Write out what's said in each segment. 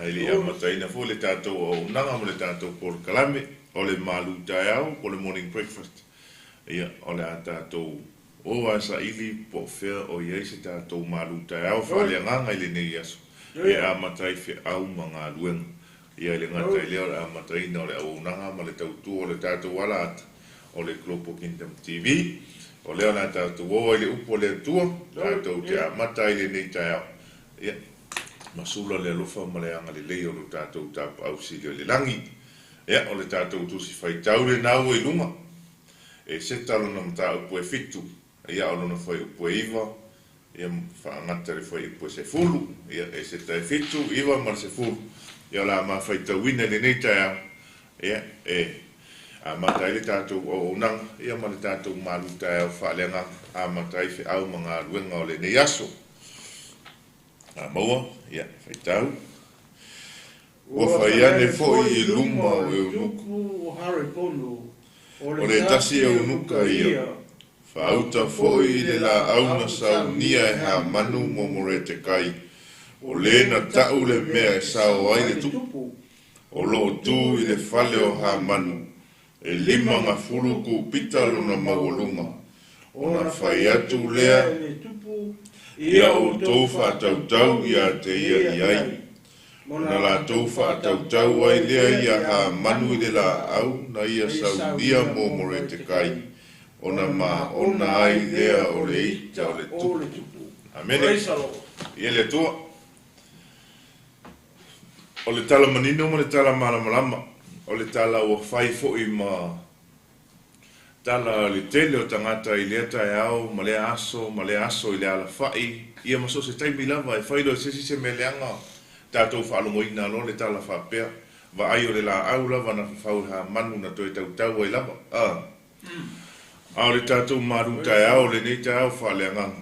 Ae le i amataina foi le tatou auaunaga ma le tatou polokalame o le malu taeao po o le morning breakfast, ia, o le a tatou o lava e saili po o fea o i ai se tatou malu taeao faaleagaga i lenei aso e amata ai feau ma galuega. Ia, e le gata i lea o le amataina o le auaunaga ma le tautua o le tatou alaata o le Global Kingdom TV. O lea o le a tatou o ai i le upu a le Atua, tatou te amata ai lenei taeao. Ia, masula le alofa ma le agalelei o lo tatou Tapaau Sili o i le lagi. Ia, o le tatou Tusi Faitau lena ua i luga. E seta lona mataupu e 7, ia, o lona fuaiupu e 9, ia faagata le fuaiupu e 10. Ia, e seta e 7, 9 ma le 10. Ia, o le a mafaitauina i lenei taeao, ia, e amata ai le tatou auaunaga, ia, ma le tatou malu taeao faaleagaga, amata ai feau ma galuega o lenei aso. A maua, ia, faitau. Ua fai ane foi i luma o eunuku o Harepono, o le tasi eunuka ia, faauta foi i le laau na saunia e Hamanu mo Moretekai, o le na ta'u le mea e sao ai le tupu, o lo o tu i le fale o Hamanu, e 50 kupita lona maualuga. Ona fai atu lea, ia outou faatautau ia te ia i ai. Ona latou faatautau ai lea ia Hamanu i le laau na ia saunia mo Moretekai, ona maona ai lea o le ita o le tupu. Amene. Ia le Atua. O le tala manino ma le tala malamalama, o le tala ua fai foi ma tala le tele o tagata i lea taeao ma lea aso ma lea aso i le alafai, ia ma so o se taimi lava e fai loa e se isi se mea leaga, tatou faalogoina loa le tala faapea, vaai o le laau lava na fafau e Hamanu na toe tautau ai lava. A o le tatou malu taeao lenei taeao faaleagaga,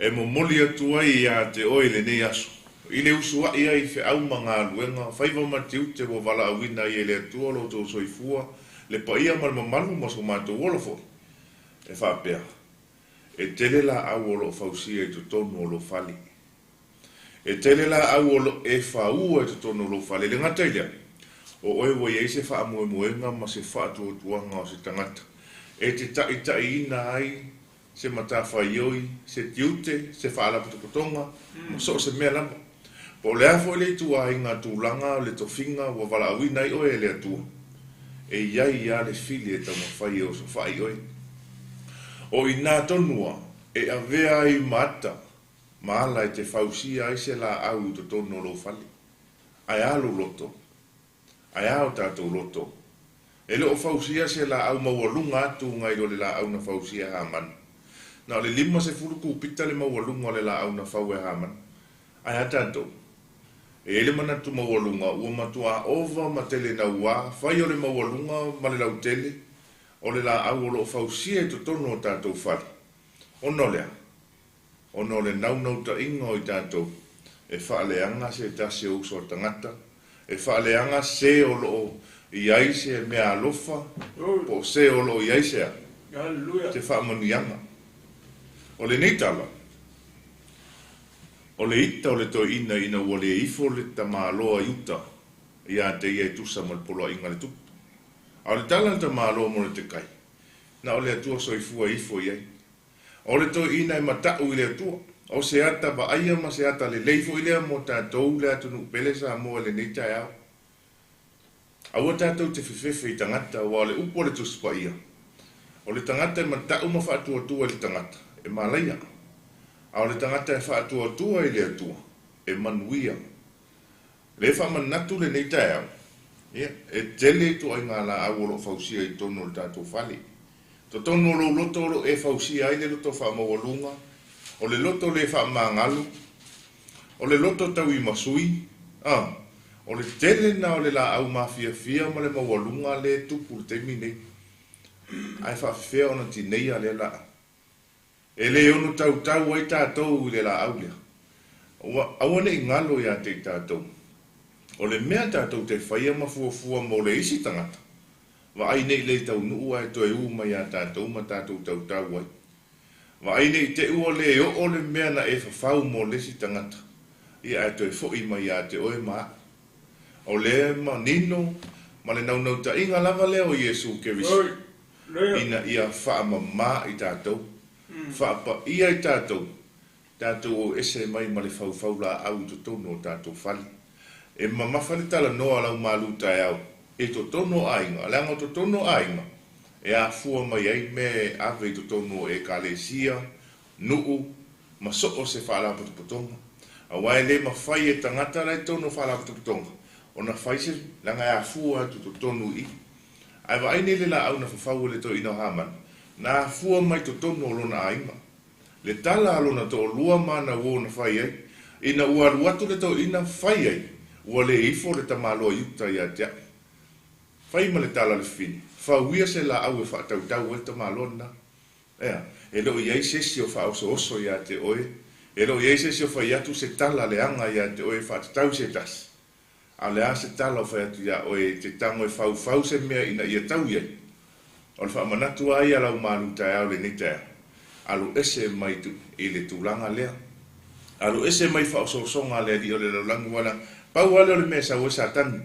e momoli atu ai ia te oe lenei aso, i le usuai ai feau ma galuega, faiva ma tiute ua valaauina ai e le Atua lo outou soifua, le paia ma le mamalu ma so matou ola foi. E faapea, e tele laau o lo o fausia i totonu o lou fale. E tele laau o lo e faua i totonu o lou fale. Le gata i lea, o oe ua i ai se faamoemoega ma se faatuatuaga o se tagata e te taitaiina ai se matafaioi, se tiute, se faalapotopotoga, ma so o se mea lava. Po o le a foi le ituaiga tulaga o le tofiga ua valaauina ai oe e le Atua, e i ai lava le fili e taumafai e osofai oe. O i nā tonu a, e avea ai ma ata, ma ala e te fausia ai se laau i totonu o lou fale. Ae a lou loto? Ae a o tatou loto? E le o fausia se laau maualuga atu nai lo le laau na fausia e Hamanu. Na o le 50 kupita le maualuga o le laau na fau e Hamanu. Ae a tatou? E i ai le manatu maualuga ua matua ova ma tele nauā, fai o le maualuga ma le lautele o le laau o lo o fausia i totonu o tatou fale. Ona o le a? Ona o le naunautaiga o i tatou e faaleaga se tasi o uso a tagata, e faaleaga se o lo o i ai se mea alofa, po o se o lo o i ai se a? Se faamanuiaga. O lenei tala, o le ita o le toeaina ina ua le ifo le tamaloa i uta ia te ia e tusa ma le poloaiga a le tupu. A o le tala a le tamaloa mo Moretekai, na o le Atua soifua e ifo i ai. O le toeaina e mata'u i le Atua, o se ata vaaia ma se ata lelei foi lea mo tatou le atunuu pele Samoa i lenei taeao. Aua tatou te fefefe i tagata, aua o le upu a le Tusi Paia, o le tagata e mata'u ma faatuatua i le tagata, e malaia. A o le tagata e faatuatua i le Atua, e manuia. Le faamanatu lenei taeao, ia, e tele ituaiga laau o lo o fausia i totonu o le tatou fale. Totonu o lou loto o lo o e fausia ai le loto faamaualuga, o le loto le faamagalo, o le loto tauimasui, o le tele lena o le laau mafiafia ma le maualuga lea e tupu i le taimi nei. Ae faafefea ona tineia lea laau. E le ono tautau ai tatou i le laau lea. Ua aua ne i galo ia te i tatou. O le mea tatou te faia ma fuafua mo le isi tagata, vaai nei le taunuu ae toe u mai ia tatou ma tatou tautau ai. Vaai nei te ua le oo le mea na e fafau mo le isi tagata, ia ae toe foi mai ia te oe ma a'u. O lea e manino ma le naunautaiga lava lea o Iesu Keriso ina ia faamama i tatou, faapaia i tatou, tatou o ese mai ma le faufau laau i totonu o tatou fale. E mamafa le talanoa a lau malu taeao i totonu o aiga, leaga o totonu o aiga e afua mai ai mea e ave i totonu o ekalesia, nuu ma so o se faalapotopotoga. Aua e le mafai e tagata la i totonu o faalapotopotoga ona fai se, leaga e afua atu i totonu i i. Ae vaai nei le laau na fafau e le toeaina o Hamana, na afua mai totonu o lona aiga. Le tala a lona toalua ma ana uo na fai ai, ina ua alu atu le toeaina fai ai, ua le ifo le tamaloa Iuta ia te au. Fai ma le tala a le fafine, Fauia se laau e faatautau ai le tamaloa lena. Ea, e le o i ai se isi o faaosooso ia te oe, e le o i ai se isi o fai atu se tala leaga ia te oe e faatatau i se tasi. A o le a se tala o fai atu iā oe e te tago e faufau se mea ina ia tau i ai? O le faamanatu lava ia a lau malu taeao i lenei taeao, alu ese mai i le tulaga lea. Alu ese mai faaosoosoga a le alii o le lalolagi aua leaga pau lava lea o le mea e sau ai Satani.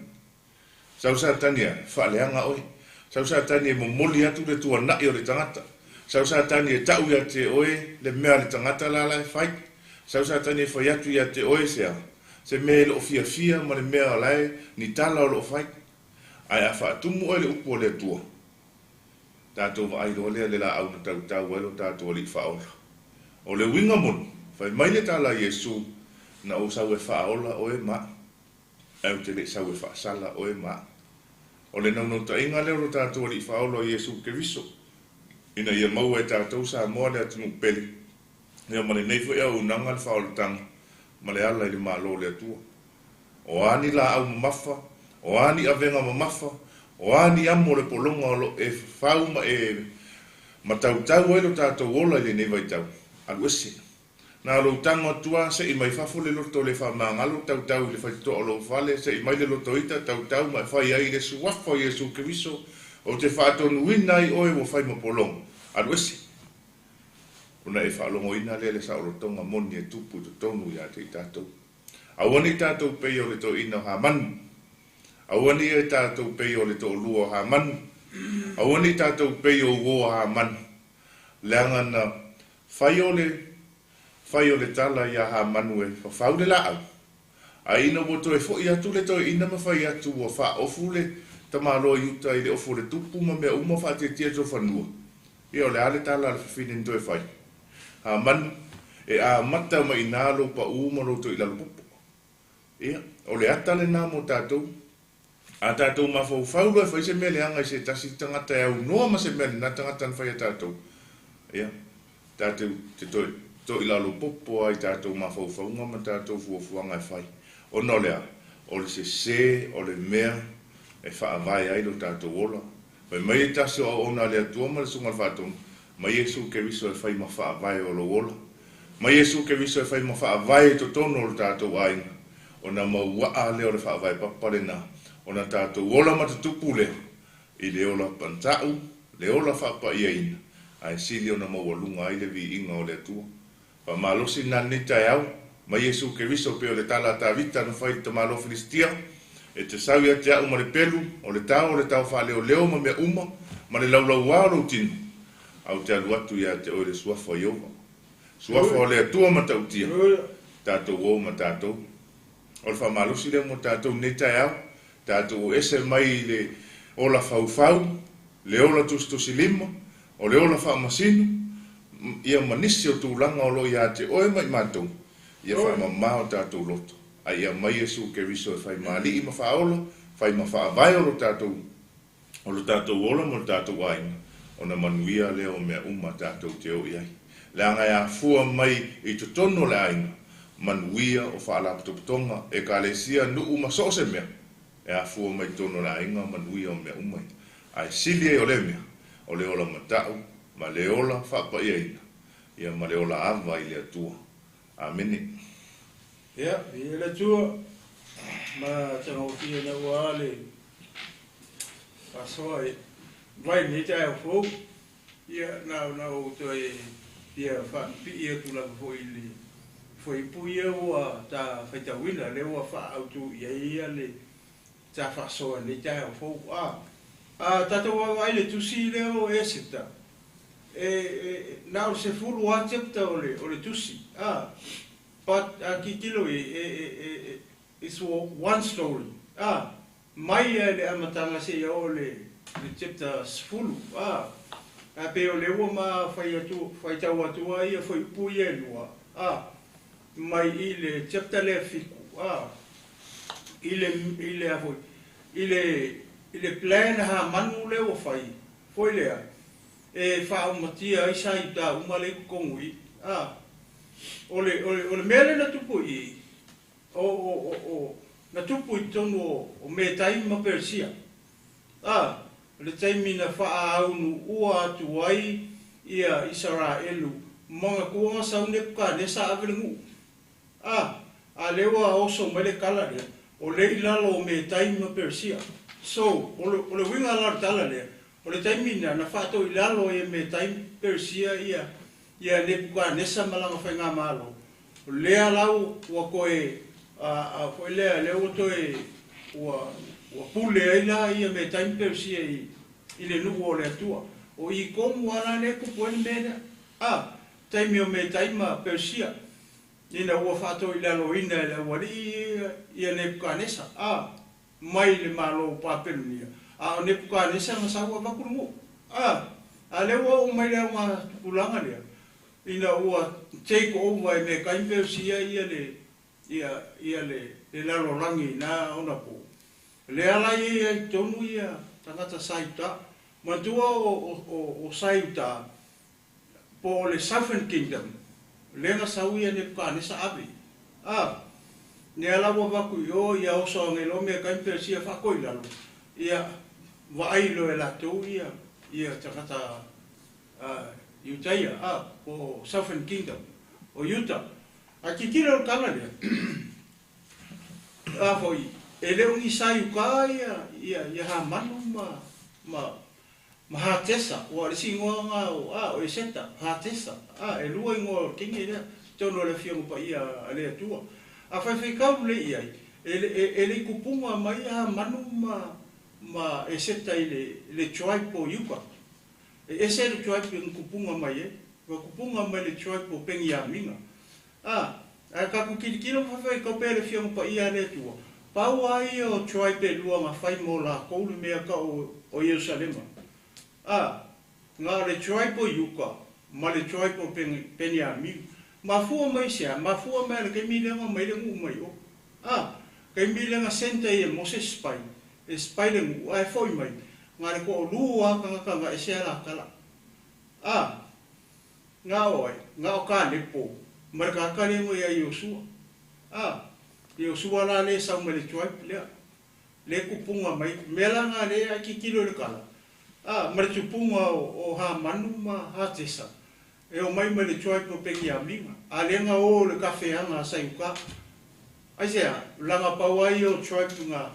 Sau Satani e faaleaga oe. Sau Satani e momoli atu le tuanai o le tagata. Sau Satani e tau ia te oe le mea a le tagata la la e fai. Sau Satani e fai atu ia te oe se a? Se mea e le o fiafia ma le mea o la e ni tala o lo o fai. Ae a faatumu oe le upu a le Atua, tatou vaai loa lea le laau na tautau ai lo tatou Alii Faaola. O le uiga moni, fai mai le tala a Iesu, Na ou sau e faaola oe ma au. Ae ou te le i sau e faasala oe ma au. O le naunautaiga lea o lo tatou Alii Faaola o Iesu Keriso, ina ia maua e tatou Samoa le atunuu pele, ia ma lenei foi auaunaga le faaolataga ma le ala i le Malo o le Atua. O a ni laau mamafa, o a ni avega mamafa, o a ni amo o le pologa o lo o e fafau ma e matautau ai lo tatou ola i lenei vaitau, alu ese. Na lou tago atu a, se'i mai fafo le loto le faamagalo, tautau i le faitotoa o lou fale, se'i mai le loto ita, tautau ma e fai ai i le Suafa o Iesu Keriso, ou te faatonuina ai oe ua fai ma pologa. Alu ese. Ona e faalogoina lea le saolotoga moni e tupu i totonu ia te i tatou. Aua ne i tatou peia o le toeaina o Hamanu. Aua ne i tatou peia o le toalua o Hamanu. Aua ne i tatou peia o uo a Hamanu. Leaga na fai o le fai o le tala iā Hamanu e fafau le laau. A ina ua toe foʻi atu le toeaina ma fai atu ua faaofu le tamaloa Iuta i le ofu o le tupu ma mea uma faatietie le tofanua, ia o le a le tala a le fafine na toe fai? Hamanu, e amata mai inā lou paʻū ma lou toilalopopo. Ia, o le ata lenā mo tatou. A tatou mafaufau loa e fai se mea leaga i se tasi tagata e aunoa ma se mea lena tagata na fai ia tatou, ia, tatou te toe toilalopopo lava i tatou mafaufauga ma tatou fuafuaga e fai. Ona o le a? O le sese o le mea e faavae ai lo tatou ola. Fai mai le tasi o auauna a le Atua ma le Susuga i le Faatonu, Mai Iesu Keriso e fai ma faavae o lou ola. Mai Iesu Keriso e fai ma faavae i totonu o lo tatou aiga. Ona mauaa lea o le faavae papa lena, ona tatou ola matutupu lea i le ola pantau, le ola faapaiaina, ae sili ona maualuga ai le viiga o le Atua. Faamalosi lena lenei taeao, mai Iesu Keriso pei o le tala a Tavita na fai i le tamaloa Filistia, E te sau ia te a'u ma le pelu, o le tao, o le tao faaleoleo ma mea uma, ma le laulauā o lou tino, a ou te alu atu ia te oe i le Suafa o Ieova. Suafa o le Atua matautia, tatou o ma tatou. O le faamalosi lea mo tatou i lenei taeao, tatou o ese mai i le ola faufau, le ola tusitusilima, o le ola faamasino, ia ma nisi o tulaga o lo o ia te oe ma i matou, ia faamama o tatou loto, a ia aumai Iesu Keriso e fai ma Alii ma Faaola, fai ma Faavae o lo tatou, o lo tatou ola ma lo tatou aiga, ona manuia lea o mea uma tatou te o i ai. Leaga e afua mai i totonu o le aiga, manuia o faalapotopotoga, ekalesia, nuu ma so o se mea, e afua mai totonu o le aiga manuia o mea uma ia. Ae sili ai o lea mea, o le ola matau ma le ola faapaiaina, ia ma le ola ava i le Atua. Amene. Ia, viia le Atua, ma tagaofia ina ua le faasoa i vai lenei taeao fou. Ia, na ona ou toe fia faapipii atu lava foi i le fuaiupu ia ua ta faitauina, lea ua faaautu i ai le sa faasoa i lenei taeao fou. A tatou vaavaai i le tusi lea o Eseta, e na o le 10 lava chapter o le tusi, but a tilotilo i ai, it's one story. Mai lava i le amataga seia oo i le chapter 10. Ae pei o lea ua ma faitau atu ai ia fuaiupu ia e lua, mai i le chapter lea 7, i le a foi, i le plan Hamanu lea ua fai, foi lea, e faaumatia ai sa Iuta uma lea i totonu i. O le mea lea na tupu i, o na tupu i totonu o Metai ma Peresia. O le taimi na faaaunu atu ai ia Isaraelu, manatua na sau Nepukanesa ave le nuu. A lea ua oso mai le tala lea, o le i lalo o Metai ma Peresia. So, o le uiga la o le tala lea, o le taimi na faatoilalo ai e Metai ma Peresia ia Nepukanesa ma lana faigamalo. O lea lau ua toe foi lea, lea ua toe ua pule ai la ia Metai ma Peresia i le nuu o le Atua. O i tonu lava la lea e tupu ai le mea lea. Taimi o Metai ma Peresia, ina ua faatoilaloina e le aualii ia Nepukanesa, mai le Malo o Papelonia. A o Nepukanesa na sau avatu le nuu. A lea ua oo mai le auga tupulaga lea, ina ua take over e Metai ma Peresia ia le lalolagi na ona po. Lea la ia i totonu ia tagata sa Iuta. Manatua o sa Iuta, po o le Southern Kingdom, lea na sau ia Nepukanesa ave. Lea la ua avatu i o ia oso age loa Metai ma Peresia faatoilalo, ia vaai loa e latou ia tagata Iutaia, po o Southern Kingdom, o Iuta. A tilotilo le tala lea, a foi, e le o ni sa Iuta ia Hamanu ma Hatesa, ua o le isi igoa na o Eseta, Hatesa, e lua igoa o le kini lea, tonu o le afioga paia a le Atua. A faifeitau lelei i ai, e le i tupuga mai Hamanu ma Eseta i le tribe o Iuta. E ese le tribe na tupuga mai ai, ua tupuga mai le tribe o Peniamina. Ae tatou tilotilo ma faifeitau pea le afioga paia a le Atua, pau lava ia o tribe e lua na fai mo latou le mea tau o Ierusalema. Na o le tribe o Iuta ma le tribe o Peniamina. Mafua mai se a? Mafua mai le taimi lea na mai le nuu mai o. Taimi lea na send ai e Moses spy, e spy le nuu, ae foi mai, na le toalua lava tagata na ese a lakala. Na o ai, na o Kalepo, ma le tagata lea ia Iosua. Iosua la le sau mai le tribe lea. Le kupunga mai, mea la nga lea ai tilotilo i le kala. Ma le tupuga o Hamanu ma Hatesa. E o mai mai le tribe o Peniamina. A lea na o le kafeaga a Saiuka. Ai se a, langa pau ai o tribe nga,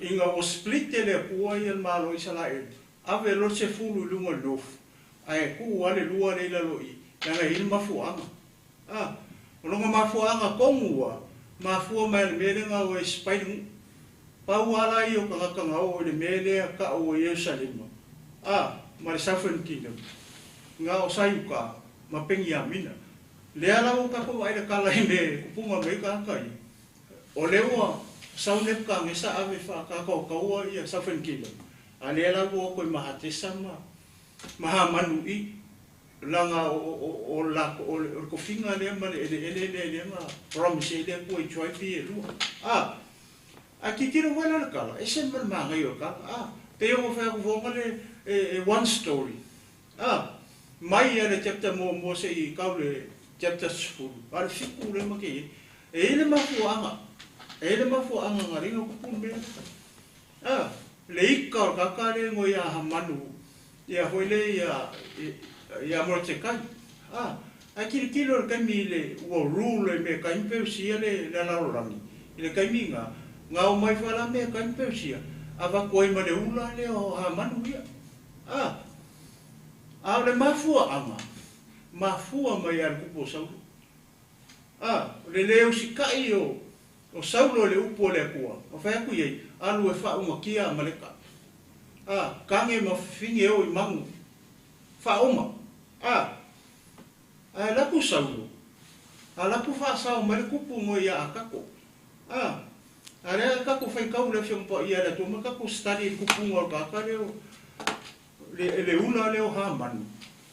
ina ua split e le Atua ia le Malo o Isaraelu. Ave loa le 10 i luga o le north. Ae tuu lava le lua lea i lalo i, leaga e i ai le mafuaaga. O lona mafuaaga tonu ua, mafua mai le mea lea na o e spy le nuu. Pau lava la ia o tagata na oo i le mea lea tau o Ierusalema, ma le Southern Kingdom, na o Saiuka ma Peniamina. Lea la ua tatou vaai le tala i me kupuga mai tagata ia. O lea ua sau Nepukanesa ave faakatautaua ia Southern Kingdom. A lea la ua oko i Mahatesa ma Hamanu i langa o le kofiga lea ma le eleele lea lea na promise ai le Atua i tribe ia e lua. A tilotilo foi la le tala, ese ma le manaia o le tala. Pei ona fai atu foga le e one story. Mai ia le chapter muamua seia tau le chapter 10, a le 7 le ma ke i. E i le mafuaaga. E i le mafuaaga nga linga kupu le mea. Le ika o le kaka le ngo ia Hamanu, ia foi le ia Mortekai. A tilotilo le taimi le ua rule e Metai ma Peresia le lalolagi. I le taimi nga o mai fa la Metai ma Peresia, avatu ai ma le ula lea o Hamanu ia. A o le mafuaaga, mafua mai a le kupu o Saulo. O le le usikai o O Saulo le upu o le Atua, ma fai atu i ai, Alu e faaumakia Amaleka. A, kage ma fifine e o i magu. Faauma. A, ae alu atu Saulo, alu atu faasao mai le kupu mo ia Akako. A, a lea kako faitau le Afioga Paia a le Atua ma kako study i le kupuga o le tagata lea o le, le ula lea o Hamani,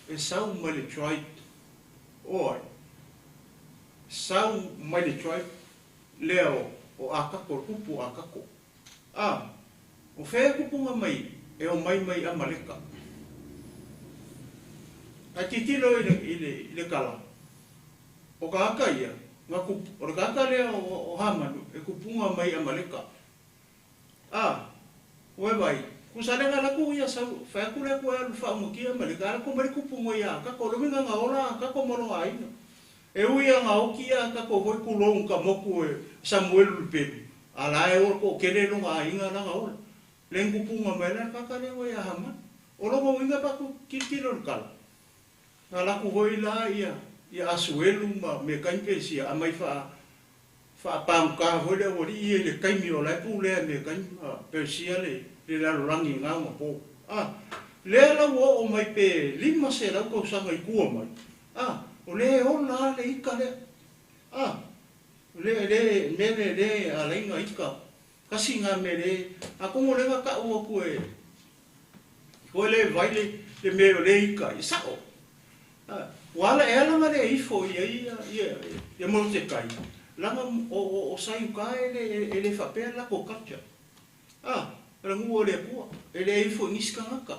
e sau mai le tribe o ai? Sau mai le tribe lea o Akako, le kupu o Akako. A, o fea e kupuga mai e omai mai Amaleka. Ae tilotilo i le tala, o tagata ia, na kupu, o le tagata lea o Hamanu e kupuga mai Amaleka. A, ua e vaai, tusa lea na alu atu ia sau, fai atu le Atua e alu faaumakia Amaleka, alu atu mai le kupu mai ia Akako, o le uiga na ola Akako ma lona aiga. E ui a na oki ia Akako foi tulou ka moku e Samuelu le pelu, a la e ola toatele lona aiga la na ola. Le kupuga mai la le tagata lea ua ia Hamanu. O lona uiga pe a tilotilo i le tala, Na alu atu foi la ia ia Asuelu ma mea Pesia aumai faa faapagota foi le aualii ia i le taimi o la e pulea e mea Pesia le lalolagi i na onapo. A lea la ua oo mai pe 500 tausaga i tua mai, a o lea e ola lava le ika lea. A o le le mea lea lea e ala ai ona ika tasi na mea lea atonu o lea na tau atu e Koe le vai le mea o le ika i sao. Ua ala e ala na le ifo ia ia ia ia Molotekai, langa o Saiuka e le faapea le latou culture. A, o le nuu o le Atua, e le ifo i nisi tagata.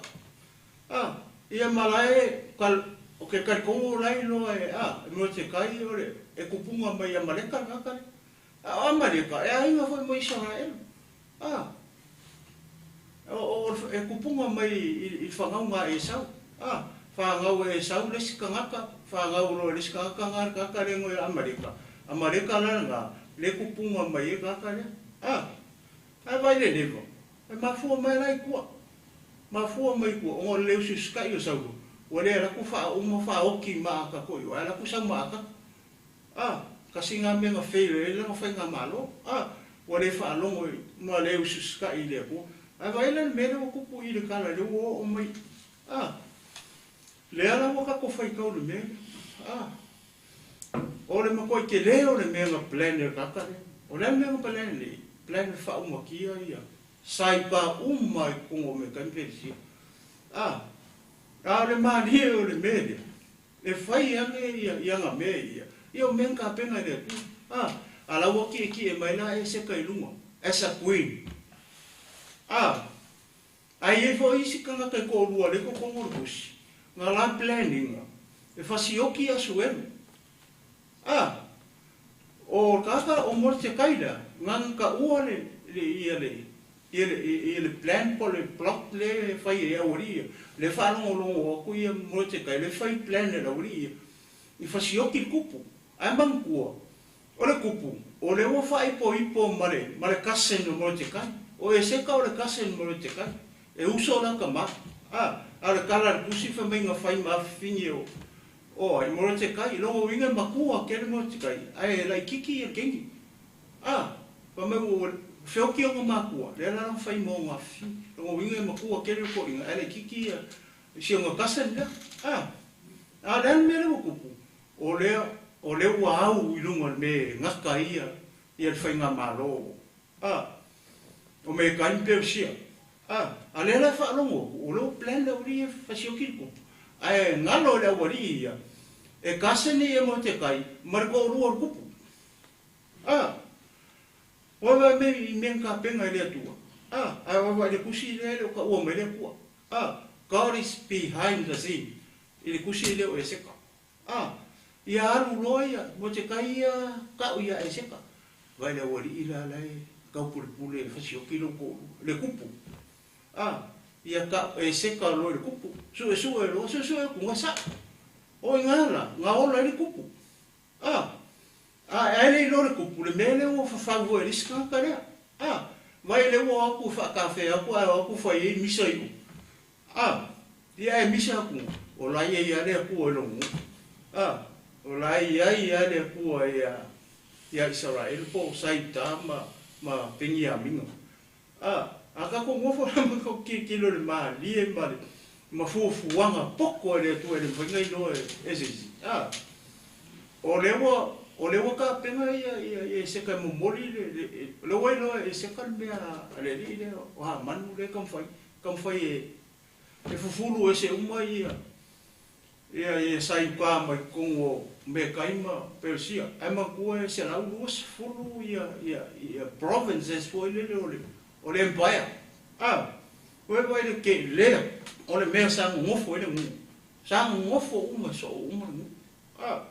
A, ia ma la e kal, o ke talitonu la e iloa e, a, e Molotekai o le, e kupuga mai ia Amaleka le tagata lea. A o Amaleka, e aiga foi mo Isaraelu. A, o, o, e kupuga mai i le fanauga a Esau. A, fanau e Esau le isi tagata, fanau loa e le isi tagata na le tagata lea e igoa ia Amaleka. Amaleka la lena, le kupuga mai ai le tagata lea. A, ae vaai le leva, e mafua mai la i tua. Mafua mai i tua, ona o le le usiusitai o Saulo, ua le alu atu faauma faaoti ma Akako i o, ae alu atu sau ma Akako. A, kasi na mea na fail ai lana faigamalo. A, ua le faalogo i, ma le usiusitai i le Atua. Ae vaai la i le mea lea ua tupu i le tala lea ua oo mai. A, lea la ua tatou faitau i le mea lea. A, o le matuai tele o le mea na plan e le tagata lea. O le a le mea na plan nei? Plan e faaumatia ia saipa uma i totonu o mea Peresia. A, a o le malie o le mea lea, E fai ane ia ana mea ia, ia o mea na tapena e le Atua. A, a la ua kiekie mai la Eseka i luga, as a queen. A, a i ai foi isi tagata e toalua lea i totonu o le tusi, na la plan ina e fasioki Asuelu. A, o le tagata o Moritekai lea, na na taua le, le, ia le, Ia le, ia le plan po o le plot lea e fai e aualii ia, lea e faalogologo atu ia Molotekai, lea e fai plan e le aualii ia, i fasioki le kupu. Ae manatua, o le kupu, o lea ua faaipoipo ma le, ma le cousin o Molotekai. O Eseka o le cousin o Molotekai. E uso la tama. A, a o le tala a le tusi fai mai na fai ma afifine o, o ai, Molotekai. Lona uiga e matua tele Molotekai, ae laitiiti ia le teine. A, fai mai ua feoki ona makua, lea la na fai ma ona afi. Lona uiga e matua tele le toeaina, ae laitiiti ia si ona cousin lea. A, a o le a le mea lea ua tupu? O lea, o lea ua au i luga o le mea e gata ai ia, ia le faigamalo. A, o Mekai ma Peosia. A, a lea la e faalogo atu, o lea ua plan le aualii ia e fasioki le tupu. Ae galo i le aualii ia, e cousin ia Motekai ma le toalua o le tupu. A! Ua vaai mai i mea na tapena e le Atua. A! Ae ua vaai i le tusi lea e le o taua mai le Atua. A! God is behind the scene i le tusi lea o Eseka. A! Ia alu loa ia Motekai ia tau ia Eseka. Vaai le aualii la la e taupulepule e fasioki lou toalua, le kupu. A! Ia tau Eseka loa i le kupu. Suesue loa, suesue atu, na sao. O i ina la, na ola ai le kupu. A! A, ae le iloa le kupu, le mea lea ua fafau foi e le isi tagata lea. A, vai lea ua o atu faatafea atu ae o atu fai ai misa i o. A, ia ae misa atu, o la e i ai lava le Atua i lona nuu. A, o la e i ai lava le Atua ia. ia Isaraelu po o sa Iuta ma Peniamina. A, a tatou nofo la ma tatou tilotilo i le malie ma le ma fuafuaga poto a le Atua e le mafai ona iloa e se isi. A, o lea ua o lea ua tapena ia ia ia Eseka e momoli le le o lea ua iloa e Eseka le mea a le alii lea o Hamanu lea e taumafai taumafai e e fufulu ese uma ia Ia, ia sa i uka mai totonu o Mekai ma Persia, ae manatua e 120 ia, ia, ia provinces foi lele o le, o le empire. A, ua vaai le telea o le mea sa nonofo ai le nuu. Sa nonofo uma, soo uma le nuu. A,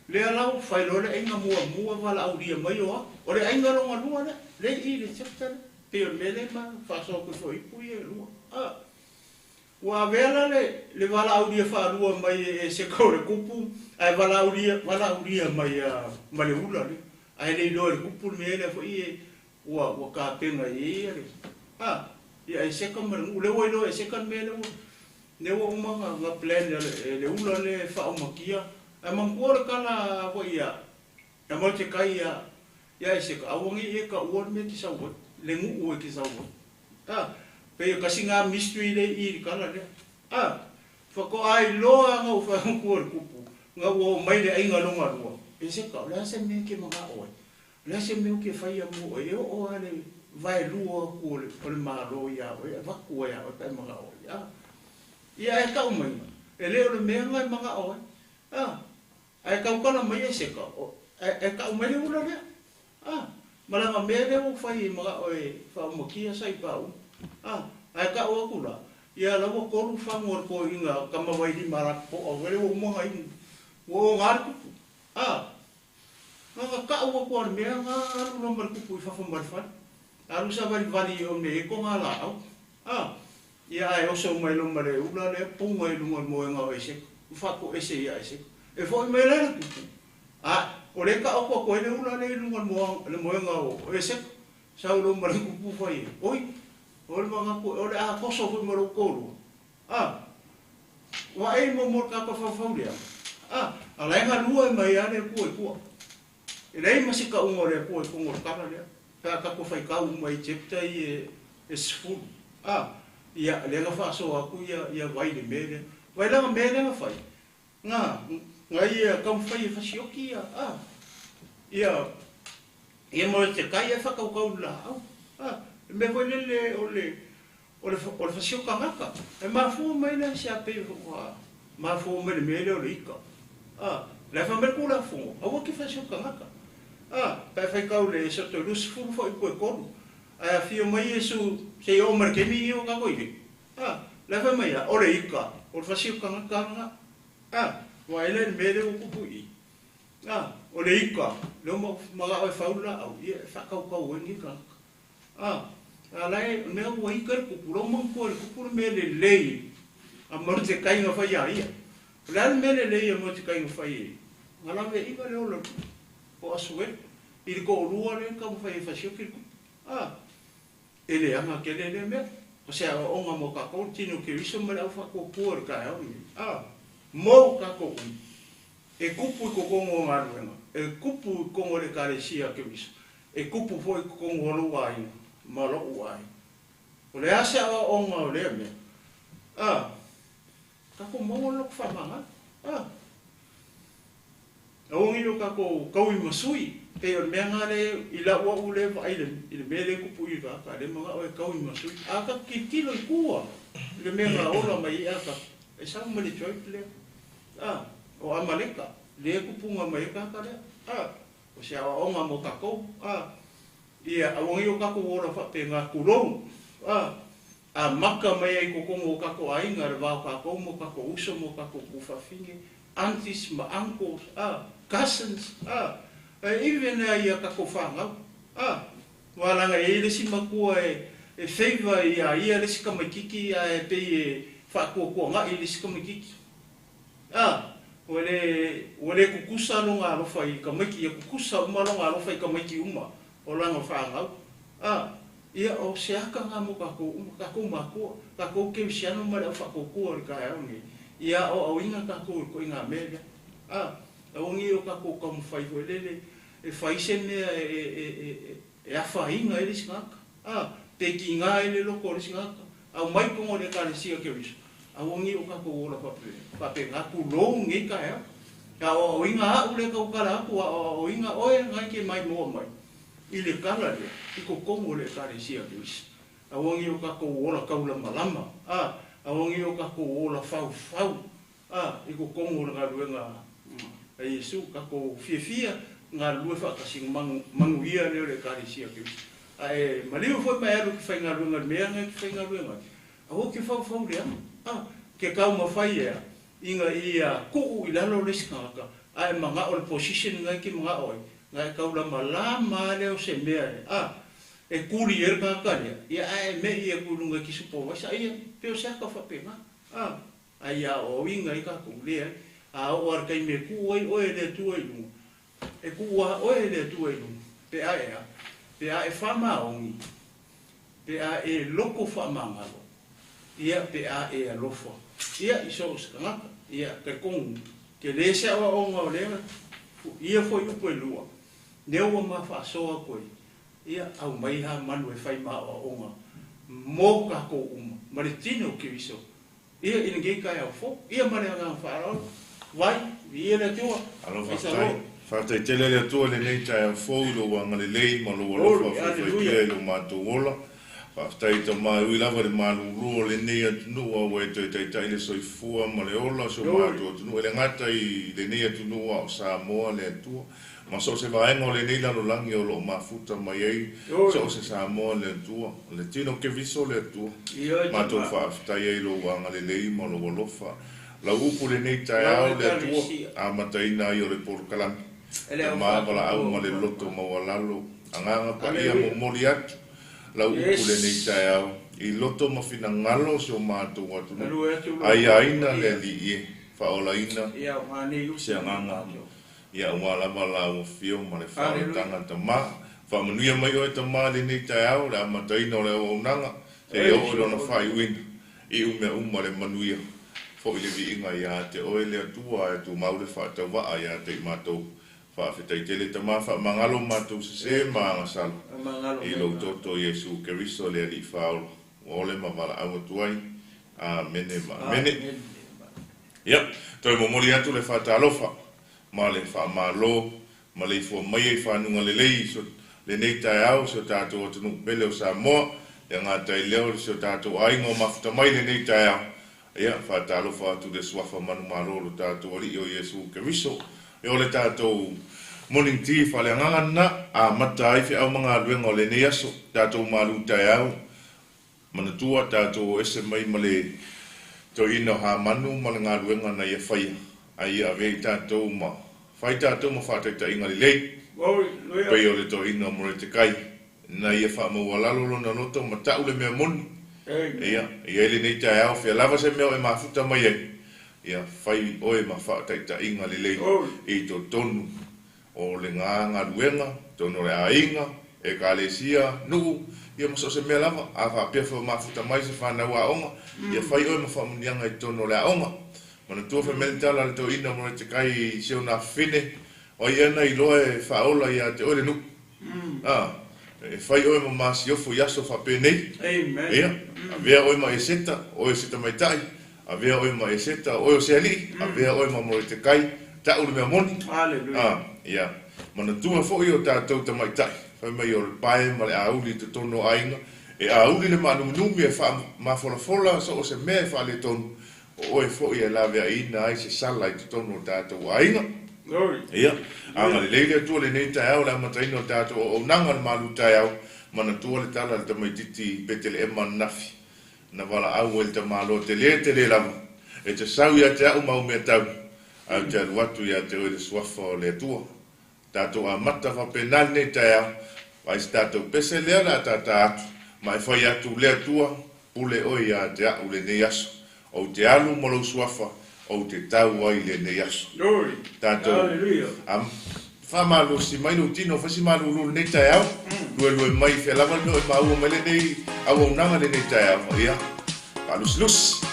lea la ua fai loa le aiga muamua valaaulia mai o a? O le aiga lona lua lea, lea i i le chapter lea. Pei o le mea lea ma faasoa atu ai fuaiupu ia e lua. A. Ua avea la le valaaulia faalua mai e Eseka o le kupu, ae valaaulia, valaaulia mai a ma le ula lea. Ae le iloa e le kupu le mea lea foi e ua, ua tapena i ai ia le, a, ia Eseka ma le nuu. Lea ua iloa e Eseka le mea lea ua, lea ua uma ona, ona plan e le, e le ula lea e faaomatia. Ae manatua le tala foi a, a Molitekai ia, ia Eseka, aua ne i e taua le mea e te sau ai, le nuu e te sau ai. A, pei e tasi na mystery lea i i le tala lea. A, faatoa iloa na ou faagutu e le kupu, na ua oo mai le aiga lona lua, e se ka, o le a se mea e te manao ai? O le a se mea ou te faia mo oe? E oo lava le vaelua atu o le, o le Malo ia oe, e avatu ai ia oe pe a e manao ai. A, ia ae tau mai, e le o le mea na e manao ai. A, ae tautala mai e se ka, o, ae, ae tau mai le ula lea. A, ma lana mea lea ua fai e manao e faaumakia sa i pau. A, ae tau atu la, ia la ua tolu fagu o le toeaina tama vailima lapopoa wele ua uma ona inu, ua oga le kupu. A, na ona tau atu lava o le mea na alu loa ma le kupu i fafo ma le fale. Alu savalivali i o mea e i kona laau. A, ia ae oso mai loa ma le ula lea puga i luga o le moega o Eseka, ma faatoese ia Eseka. E foi mai la le kupu, A, o lea e taoto atu ai le ula lea i luga o le moega o Eseka, sau loa ma le kupu fai ai, Oi, o le manatu, o le a toso foi ma lou toalua. A, vaai mo mo le tagata faufau lea. A, a la e galue mai lava le Atua i tua. E leai ma se tauga o le Atua i totonu o le tala lea, pe a tatou faitau uma i chapter ia e 10. A, ia, lea na faasoa atu ia, ia vai i le mea lea. Vai la na mea lea na fai, Na, na ia taumafai e fasioki ia, a, ia, ia mo te kai e whakaukau le laau. A, le mea foi lele o le, o le, o le fasioka gata. E mafua mai la se a pei ua mafua mai le mea lea o le ika. A, le wha mai le kulafono, aua ke fasioka gata. A, pe whaikau le se to 20 foi koe kolu. Ae afio mai Iesu se i oo mai le taimi i o kako i le. A, la fai mai ia, o le ika, o le fasiokanga kanga. A, ua ele le mea lea ua tupu i i. A, o le ika, lea ua manao e fau le laau, ia e faatautau ai lenei tagata. A, a la e, o le mea ua ika le kupu, la ua manatua e le kupu le mea lelei a Morotekai na fai ia ia. O le a le mea lelei a Morotekai na fai e na lave iga le ola o le kupu, o Asuelu, i le toalua lea na taumafai e fasioki le kupu. A, E leaga tele lea mea, o se aoaoga mo tatou le tino Keriso ma le au faatuatua i le taeao lenei. A, mo tatou uma, e kupu i totonu o galuega, e kupu i totonu o le Ekalesia a Keriso, e kupu foi i totonu o lou aiga ma lo'u aiga. O le a se aoaoga o lea mea? A, tatou maua le loto faamagalo. A. Aua nei o tatou tauimasui, pei o le mea lena lea i lau au lea vaai i le mea lea e tupu i le tagata, lea manao e tauimasui. A tatou tilotilo i tua i le mea na ola mai ai Atamu, e sau mai le tribe lea, a, o Amaleka, lea e tupuga mai ai le tagata lea, a, o se aoaoga mo tatou, a, ia aua nei o tatou ola faapena, tulou, a, amata mai ai i totonu o tatou aiga, le va o tatou ma o tatou uso ma o tatou tuafafine, aunties ma uncles, a, cousins, a, e even a ia tatou fanau, a, aua leaga e i ai le isi matua e, e favour ia ia le isi tamaititi ae pei e faatuatuanai i le isi tamaititi, a, ua le, ua le tutusa lona alofa i tamaiti, ia tutusa uma lona alofa i tamaiti uma o lana fanau, a. Ia, o se aka lena mo tatou uma, tatou matua, tatou kerisiano ma le au faatuatua o le taeao lenei, ia aoaoina tatou i le ituaiga mea lea. A, aua nei o tatou taumafai foi lele e fai se mea e afaina ai le isi tagata, a, pe kiga ai le loto o le isi tagata. Aumai totonu o le Ekalesia Keriso, aua ne i o tatou ola faapena, tulou lenei taeao. E aoaoina a'u lea e tautala atu, aoaoina oe na e te maimoa mai i le tala lea i totonu o le Ekalesia Keriso. Aua ne i o tatou ola taulamalama, a, aua ne i o tatou ola faufau, a, i totonu o le galuega a Iesu, tatou fiafia galulue faatasi ona manuia lea o le Ekalesia Keriso. Ae maliu foi ma e alu e te faigaluega i le mea na e te faigaluega ai, aua e te faufau leaga, a, ke taumafai ea ina ia tuu i lalo le isi tagata, ae manao le position na e te manao ai, na e taulamalama lea o se mea e, a, e tuli ai le tagata lea, ia ae e me'i atu i luga i te supervisor, ia, pei o se ata faapena, a. Ai aoaoina ai tatou, leai. A oo lava i le taimi e tuu ai oe e le Atua i luga, e tuu lava oe e le Atua i luga, pe a e a? Pe a e faamaoni, pe a e loko faamagalo, ia, pe a e alofa, ia, i so o se tagata. Ia, talitonu, tele se aoaoga o lea, ia foi upu e lua, lea ua ma faasoa atu ai, ia, aumai Hamanu e fai ma aoaoga mo tatou uma, ma le tino o Keriso. Ia i lenei taeao fou. Ia ma le agaga faaaloalo. Vai, viia le Atua. Alo Praise the faafetai. Lord. Faafetai tele le Atua i lenei taeao fou i lou agalelei ma lou alofa Glory, faifaipea hallelujah. i lo matou ola. Faafetai Tama e ui lava i le malulu o lenei atunuu a ua e toe taitai le soifua ma le ola o si o Glory. matou atunuu e le gata i lenei atunuu a o Samoa le Atua ma so o se vaega o lenei lalolagi o lo o mafuta mai ai Glory. so o se Samoa le Atua o le tino Keriso le Atua. Ioe Matou Tama. faafetai ai i lou agalelei ma lou alofa. Lau upu lenei Lau taeao le Atua, Ekalesia. amataina ai o le polokalame. E le au Tama valaau faatutoa ma le o loto Fa'amā. maualalo, agaga paia Aleluia. momoli atu lau upu lenei Yes. taeao i loto ma finagalo o si o matou atunuu. Alue atu lou Aiaina le paia. Alii e, faaolaina Ia o ngā se upu nei agaga mātou. ia aua lava lau afio ma le Aleluia. faaolataga Tama. Faamanuia mai oe Tama lenei taeao le amataina o le auaunaga seia oo i Ei, lona sokono. faaiuina i mea uma le manuia. Fo'i le viiga iā te oe le Atua ae tumau le faatauvaa iā te i matou. Faafetai tele Tama faamagalo matou sesē Ei, ma Tama. agasala Mangalo i mai lou ngā. toto Iesu Keriso le Alii faaola ua ole ma valaau atu ai. Amene ma amene. Amen. Ia, toe momoli atu le faatalofa ma le faamalo ma le ifua mai i fanuga lelei so lenei taeao si o tatou atunuu pele o Samoa, le gata i lea o si o tatou aiga o mafuta mai lenei taeao. Ia, faatalofa atu le suafa manumalo o lo tatou Alii o Iesu Keriso. E o le tatou morning tea faaleagaga lena, amata ai feau ma galuega o lenei aso, tatou malu taeao, manatua tatou o ese mai ma le toeaina o Hamanu ma le galuega na ia faia, a ia avea i tatou ma fai tatou ma faataitaiga lelei, Glory, hallelujah. pei o le toeaina o Moretekai, na ia faamaualalo lona loto ma ta'u le mea moni. Amen. Ia, e i ai lenei taeao fea lava se mea o e mafuta mai ai, ia fai oe ma faataitaiga lelei Glory. i totonu o le galuega, totonu o le aiga, ekalesia, nuu, ia ma so o se mea lava. A faapea foi o mafuta mai se fanau aoga, ia fai oe ma faamuniaga i totonu o le aoga. Manatua fai mai le tala a le toeaina o Moretekai i si ona afafine, o ai ea na iloa e faaola iā te oe le nuu. A, e fai oe ma masiofo i aso faapenei. Amen. Ia, avea oe ma Eseta, oe o se tamaitai, avea oe ma Eseta, oe o se alii, avea oe ma Moretekai, ta'u le mea moni. Hallelujah. A, ia, manatua foi o tatou tamaitai, fai mai o le pae ma le auli i totonu o aiga, e auli le maanuminumi e faamafolafola so o se mea e faaletonu, o oe foi e laveaiina ai se sala i totonu o tatou aiga. Glory. Ia, Hallelujah. agalelei le Atua lenei taeao le amataina o tatou auaunaga le malu taeao, manatua le tala a le tamaitiiti i Peteleema ananafi, na valaau ai le tamaloa tele tele lava, e te sau ia te a'u ma au mea tau, ae ou te alu atu ia te oe i le suafa o le Atua. Tatou amata faapena lenei taeao, vaai se tatou pese lea o le a tātā atu, ma e fai atu le Atua, pule oe ia te a'u lenei aso, ou te alu ma lou suafa, ou te tau ai lenei aso. Glory. Tatou Hallelujah. am faamalosi mai lou tino, fai si malulu lenei taeao, luelue mai fea lava le mea o e maua mai lenei auaunaga lenei taeao. Ia, faalusilusi.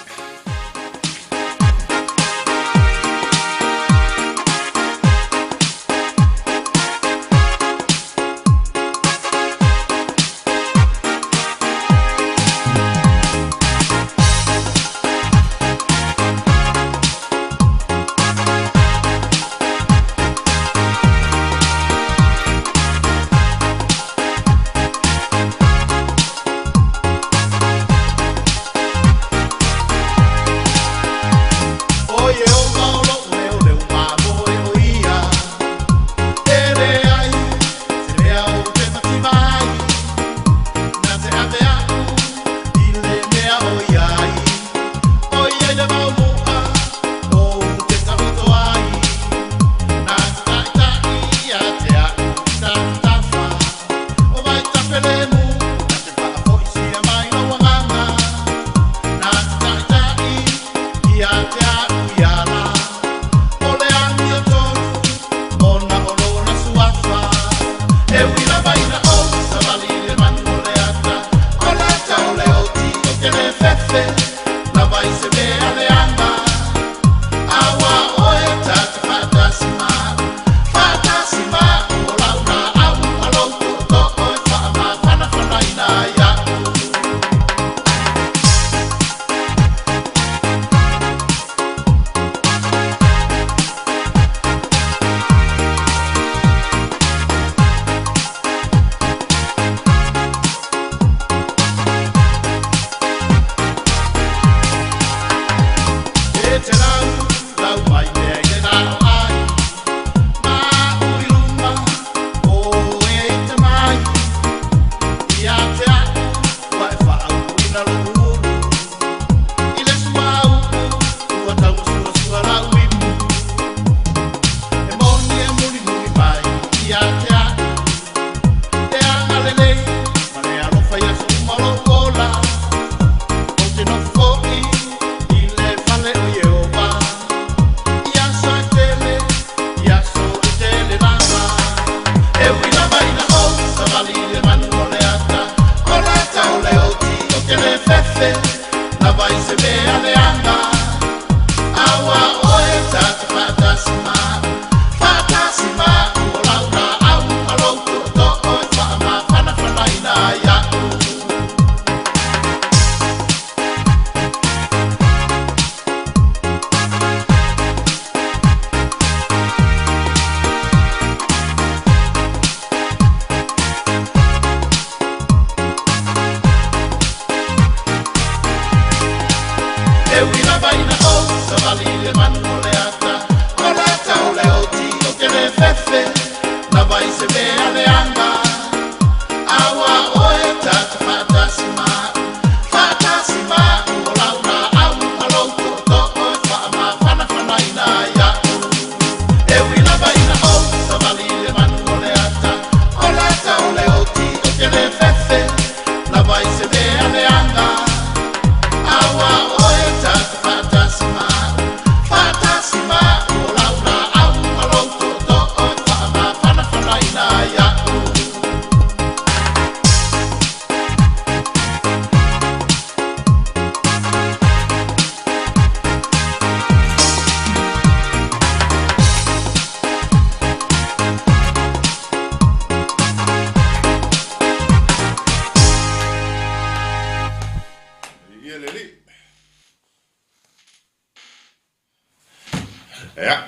Ia,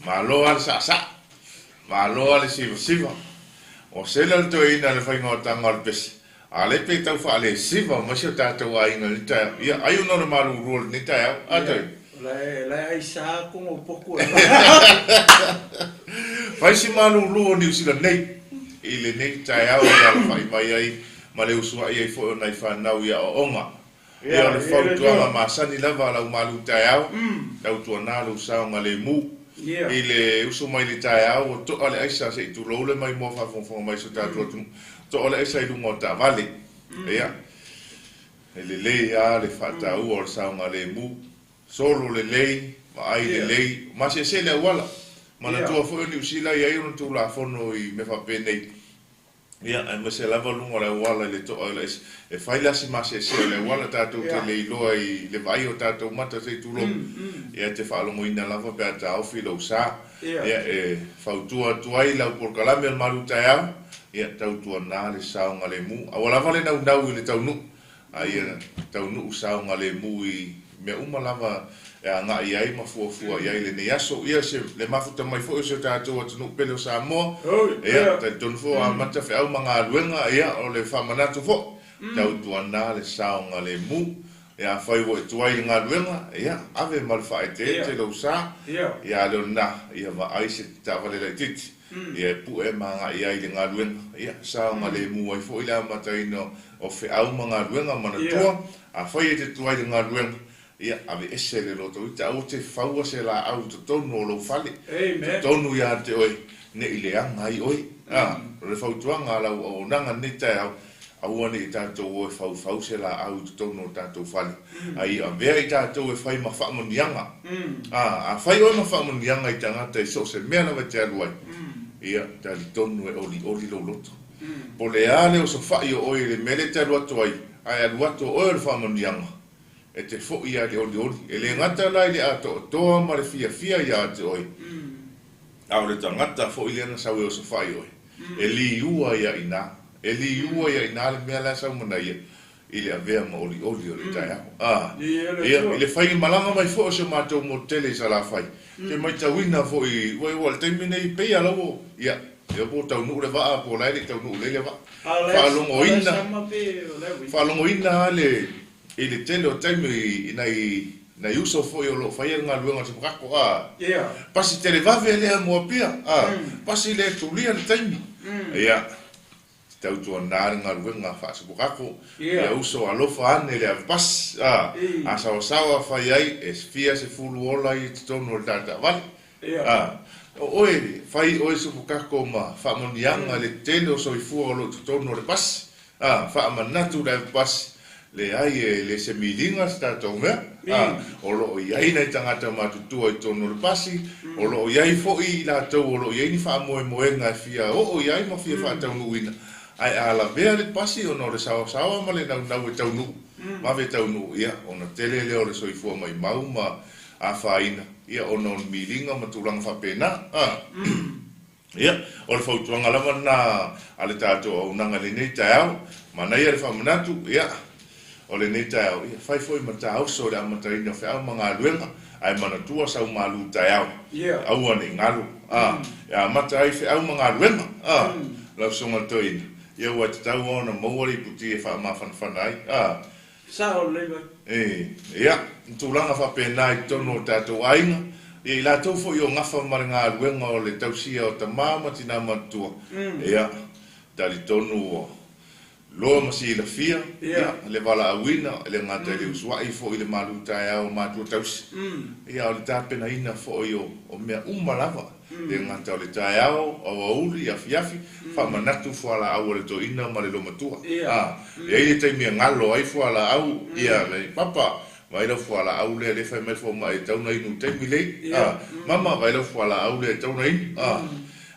malo lava le saasaa, malo lava le sivasiva. Ua sela le toeaina i le faiga o taga o le pese, a o lea pei tau faalesiva mai si o tatou aiga i lenei taeao. Ia, ai ona o le malulu o lenei taeao. A toeaina? La aisa ko ngo poku. Fai si malulu o Niu Sila nei i lenei taeao e alafai mai ai ma le usuai ai foi o nai fanau i aoaoga. Ia, o le fautuaga masani lava a lau malu taeao, tautuana lou saogalemu. I le uso mai le taeao, ua to'a le aisa se i tulou le maimoa faafogafoga mai si o tatou atunuu. To'a le aisa i luga o taavale. Ia, e lelei lava le faataua o le saogalemu. Solo lelei, vaai lelei, maseese le auala. Manatua foi o Niu Sila e i ai ona Tulafono i mea faapenei. Ia, aemaise lava luga o le auala i le to'a o le aisa. E fai la si maseese o le auala tatou te le iloa i le vaai o tatou mata se i tulou. Ia, e te faalogoina lava pe a taofi lou sa. Ia, e fautua atu ai lau polokalame o le malu taeao, ia, tautuana le saogalemu. Aua lava le naunau i le taunuu, a ia taunuu saogalemu i mea uma lava e agai ai ma fuafua i ai lenei aso. Ia, se le mafuta mai foi o si o tatou atunuu pele o Samoa. Ia, talitonu foi ua amata feau ma galuega, ia, o le faamanatu foi, tautuana le saogalemu. Ia, afai ua e tuai i le galuega, ia, ave ma le faaeteete lou sa. Ia, a le o lena, ia vaai se taavale laitiiti, ia e pue ma agai ai i le galuega. Ia, saogalemu ai foi le amataina o feau ma galuega. Manatua, afai e te tuai i le galuega, ia, aveese le loto ita, aua te faua se laau i totonu o lou fale, totonu ia te oe, ne i leaga ai oe. O le fautuaga a lau auaunaga lenei taeao, aua ne i tatou o e faufau se laau i totonu o tatou fale, a ia avea i tatou e fai ma faamanuiaga. Afai oe ma faamanuiaga i tagata i so o se mea lava e te alu ai, ia, talitonu e olioli lou loto. Po o le a le osofai o oe i le mea lea e te alu atu ai, ae alu atu o oe o le faamanuiaga, e te foi lava i le olioli. E le gata la i le atoatoa ma le fiafia ia te oe, a o le tagata foi lea na sau e osofai oe, e liua ia i ina. E liua ia ina le mea la e sau manaia i le avea ma olioli o le taeao. Ia, i le faimalaga mai foi o si o matou motu tele i Salafai, te matauina foi, ua ua le taimi nei pei ala ua, ia, ia po taunuu le vaa, po o la e le i taunuu lelei le vaa. Faalogoina, faalogoina lava le, i le tele o taimi i nai uso foi o lo o faia le galuega o le Sepakako, pasi televave lea mo Apia, pasi le tulia le taimi. Ia, tautuana le galuega faasepakako, ia uso alofa ane le avepasi, a saoasaoa fai ai, e fia sefulu ola i totonu o le taataavale. O oe, fai oe sepakako ma faamanuiaga le tele o soifua o lo o totonu o le pasi. A, faamanatu le ave pasi, leai e le se miliga se tatou mea, a, o lo o i ai nai tagata matutua i totonu o le pasi, o lo o i ai foi i latou o lo o i ai ni faamoemoega e fia oo i ai ma fia faataunuuina, ae a lavea le pasi ona o le saoasaoa ma le naunau e taunuu, vave taunuu, ia, ona tele lea o le soifua maimau ma afaina, ia, ona o ni miliga ma tulaga faapena, a. Ia, o le fautuaga lava lena a le tatou auaunaga i lenei taeao. Manaia le faamanatu, ia, o lenei taeao, ia, fai foi ma taoso i le amataina o feau ma galuega, ae manatua sau malu taeao, aua ne i galo, a, e amata ai feau ma galuega, a, lau Susuga i le Toeaina, ia, ua tatau lava ona maua le iputi e faamafanafana ai, a. Sao lelei vai. E, ia, i tulaga faapena i totonu o tatou aiga, ia i latou foi o gafa ma le galuega o le tausia o tama ma tina matutua, ia, talitonu ua loa ma silafia, ia, le valaauina, e le gata i le usuai foi i le malu taeao o matua tausi, ia, a o le tapenaina foi o mea uma lava, e le gata o le taeao, aoauli, afiafi, faamanatu fualaau a le toeaina ma le loomatua. A, e i ai le taimi e galo ai fualaau, ia, le papa, vaai lau fualaau lea, lea e fai mai le fomai e tatau ona inu i le taimi lenei. A, mama, vaai lau fualaau lea e tatau ona inu. A,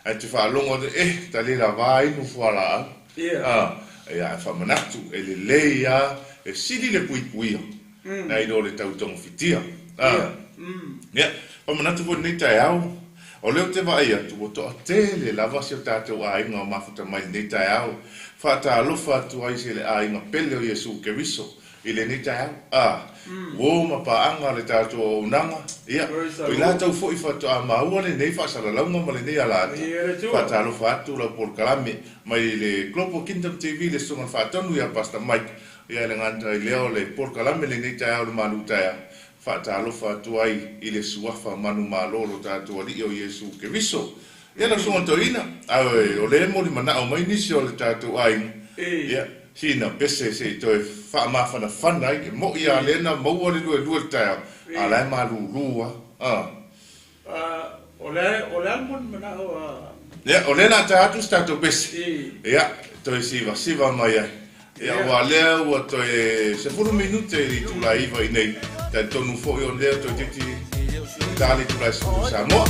ae te faalogo atu, eh, ta le lava inu fualaau. A, ia, ae faamanatu, e lelei lava, e sili le puipuia nai lo le tau togafitia. A, ia, faamanatu foi i lenei taeao, O lea ou te vaai atu ua toatele lava si o tatou aiga o mafuta mai i lenei taeao. Faatalofa atu ai se le aiga pele o Iesu Keriso i lenei taeao. A, uo ma paaga le tatou auaunaga, ia, o i latou foi faatoa maua lenei faasalalauga ma lenei alaata. Faatalofa atu lau polokalame mai le Global Kingdom TV le Susuga i le Faatonu ia Pastor Mike, ia le gata i lea o le polokalame lenei taeao le malu taeao. Faatalofa atu ai i le Suafa manumalo o lo tatou Alii o Iesu Keriso. Ia lau Susuga Toeaina, ae o lea e moli manao mai nisi o le tatou aiga, ia, sina pese se i toe faamafanafana ai, e mo'i lava lea na maua le luelue i le taeao, a o la e malulu lava. A. O le a le moli manao a. Ia, o lea o le a ta atu se tatou pese, ia, toe sivasiva mai ai. Ia, aua o lea ua toe 10 minute i le itula e 9 i inei, talitonu foi o lea toeitiiti ta le itula e 10 i Samoa.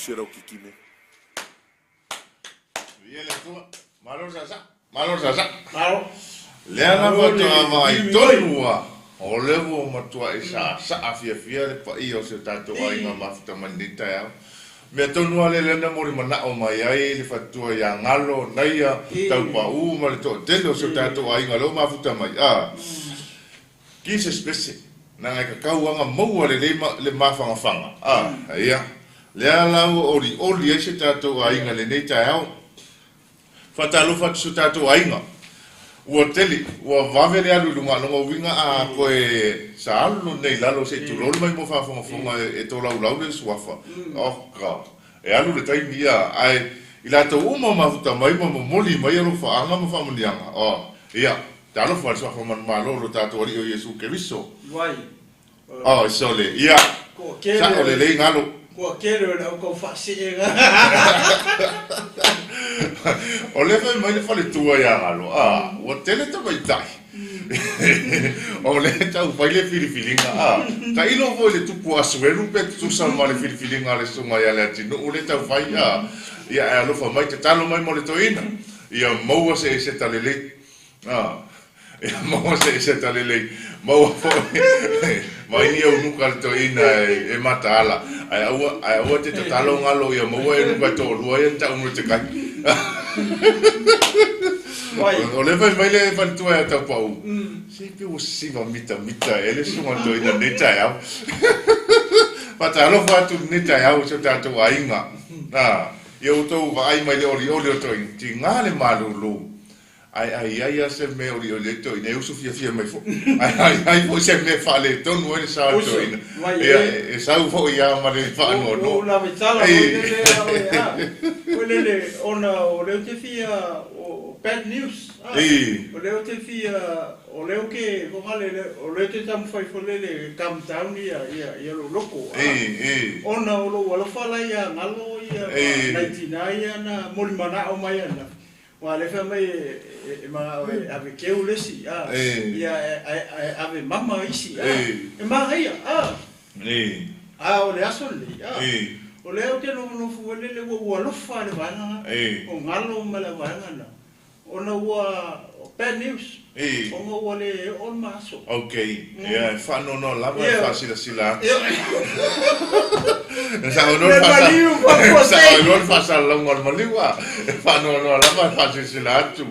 malosi o le aukikime. Viia le Atua. Malo le sasa. Malo le sasa. Malo. Lea lava faatoa vaai tonu a o lea ua matuai saasaa fiafia le paia o si o tatou aiga mafuta mai lenei taeao. Mea tonu lava lea lea na molimanao mai ai le faletua ia Galo, Naia, Taupau ma le toatele o si o tatou aiga lea ua mafuta mai. A. Jesus pese, leaga e kakau aga maua lelei le mafagafaga. A. Ia. Lea la ua olioli ai si o tatou aiga i lenei taeao. Faatalofa atu si o tatou aiga. Ua tele, ua vave le alu i luga, lona uiga a toe sa alu nei i lalo se i tulou le mai mo faafogafoga e tolaulau le suafa. Oka, e alu le taimi ia, ae i latou uma mafuta mai ma momoli mai alofaaga ma faamanuiaga. Oh, ia, talofa i le suafa manumalo o lo tatou Alii o Iesu Keriso. Wai. Oh, sole, ia, sa'o lelei galo. Kua kele o le au kau faaseega. O lea fai mai le faletua ia galo, a, ua tele tamaitai. O lea tau fai le filifiliga, a, tailo foi le tupu Asuelu pe tutusa ma le filifiliga a le susuga ia Leatinuu lea tau fai, a, ia ae alofa mai, tatalo mai mo le toeaina, ia maua se eseta lelei. A, ia maua se eseta lelei, maua foi ma ia unuka le toeaina e mataala, ae aua, ae aua te tatalo galo ia maua e unuka e toalua ia na tau mo te kai. O lea fai mai le faletua ia Taupau, se pe ua siva mitamita ea le susuga le toeaina i lenei taeao. Faatalofa atu i lenei taeao i si o tatou aiga. A, ia outou vaai mai le olioli o toeaina, tiga le malulu. Ae a i ai lava se mea olioli ai toeaina, e usu fiafia mai foi. Ae a i ai foi se mea faaletonu ai le sa o le toeaina, ia, e sau foi lava ma le faanoanoa. Ua ou lavetala foi lele a oe a, foi lele, ona o lea ou te fia, o bad news, a, o lea ou te fia, o lea ou te, foi lele, o lea ou te taumafai foi lele e calm down ia, ia, ia lou loto, a, ona o lou alofa la ia galo ia ma nai tina ia na molimanao mai ananafi. Aua o lea fai mai e manao e ave keu le isi, a, ia ae ave mama isi, a, e manaia, a, a o le aso lenei, a, o lea ou te nofonofo ai lele ua ou alofa i le vaega lena, o galo ma le vaega lena, ona ua bad news, ona ua le oo le ma aso. Ok, ia e faanoanoa lava e faasilasila atu. Sao loa le faasalalauga o le maliu a, e faanoanoa lava e faasilasila atu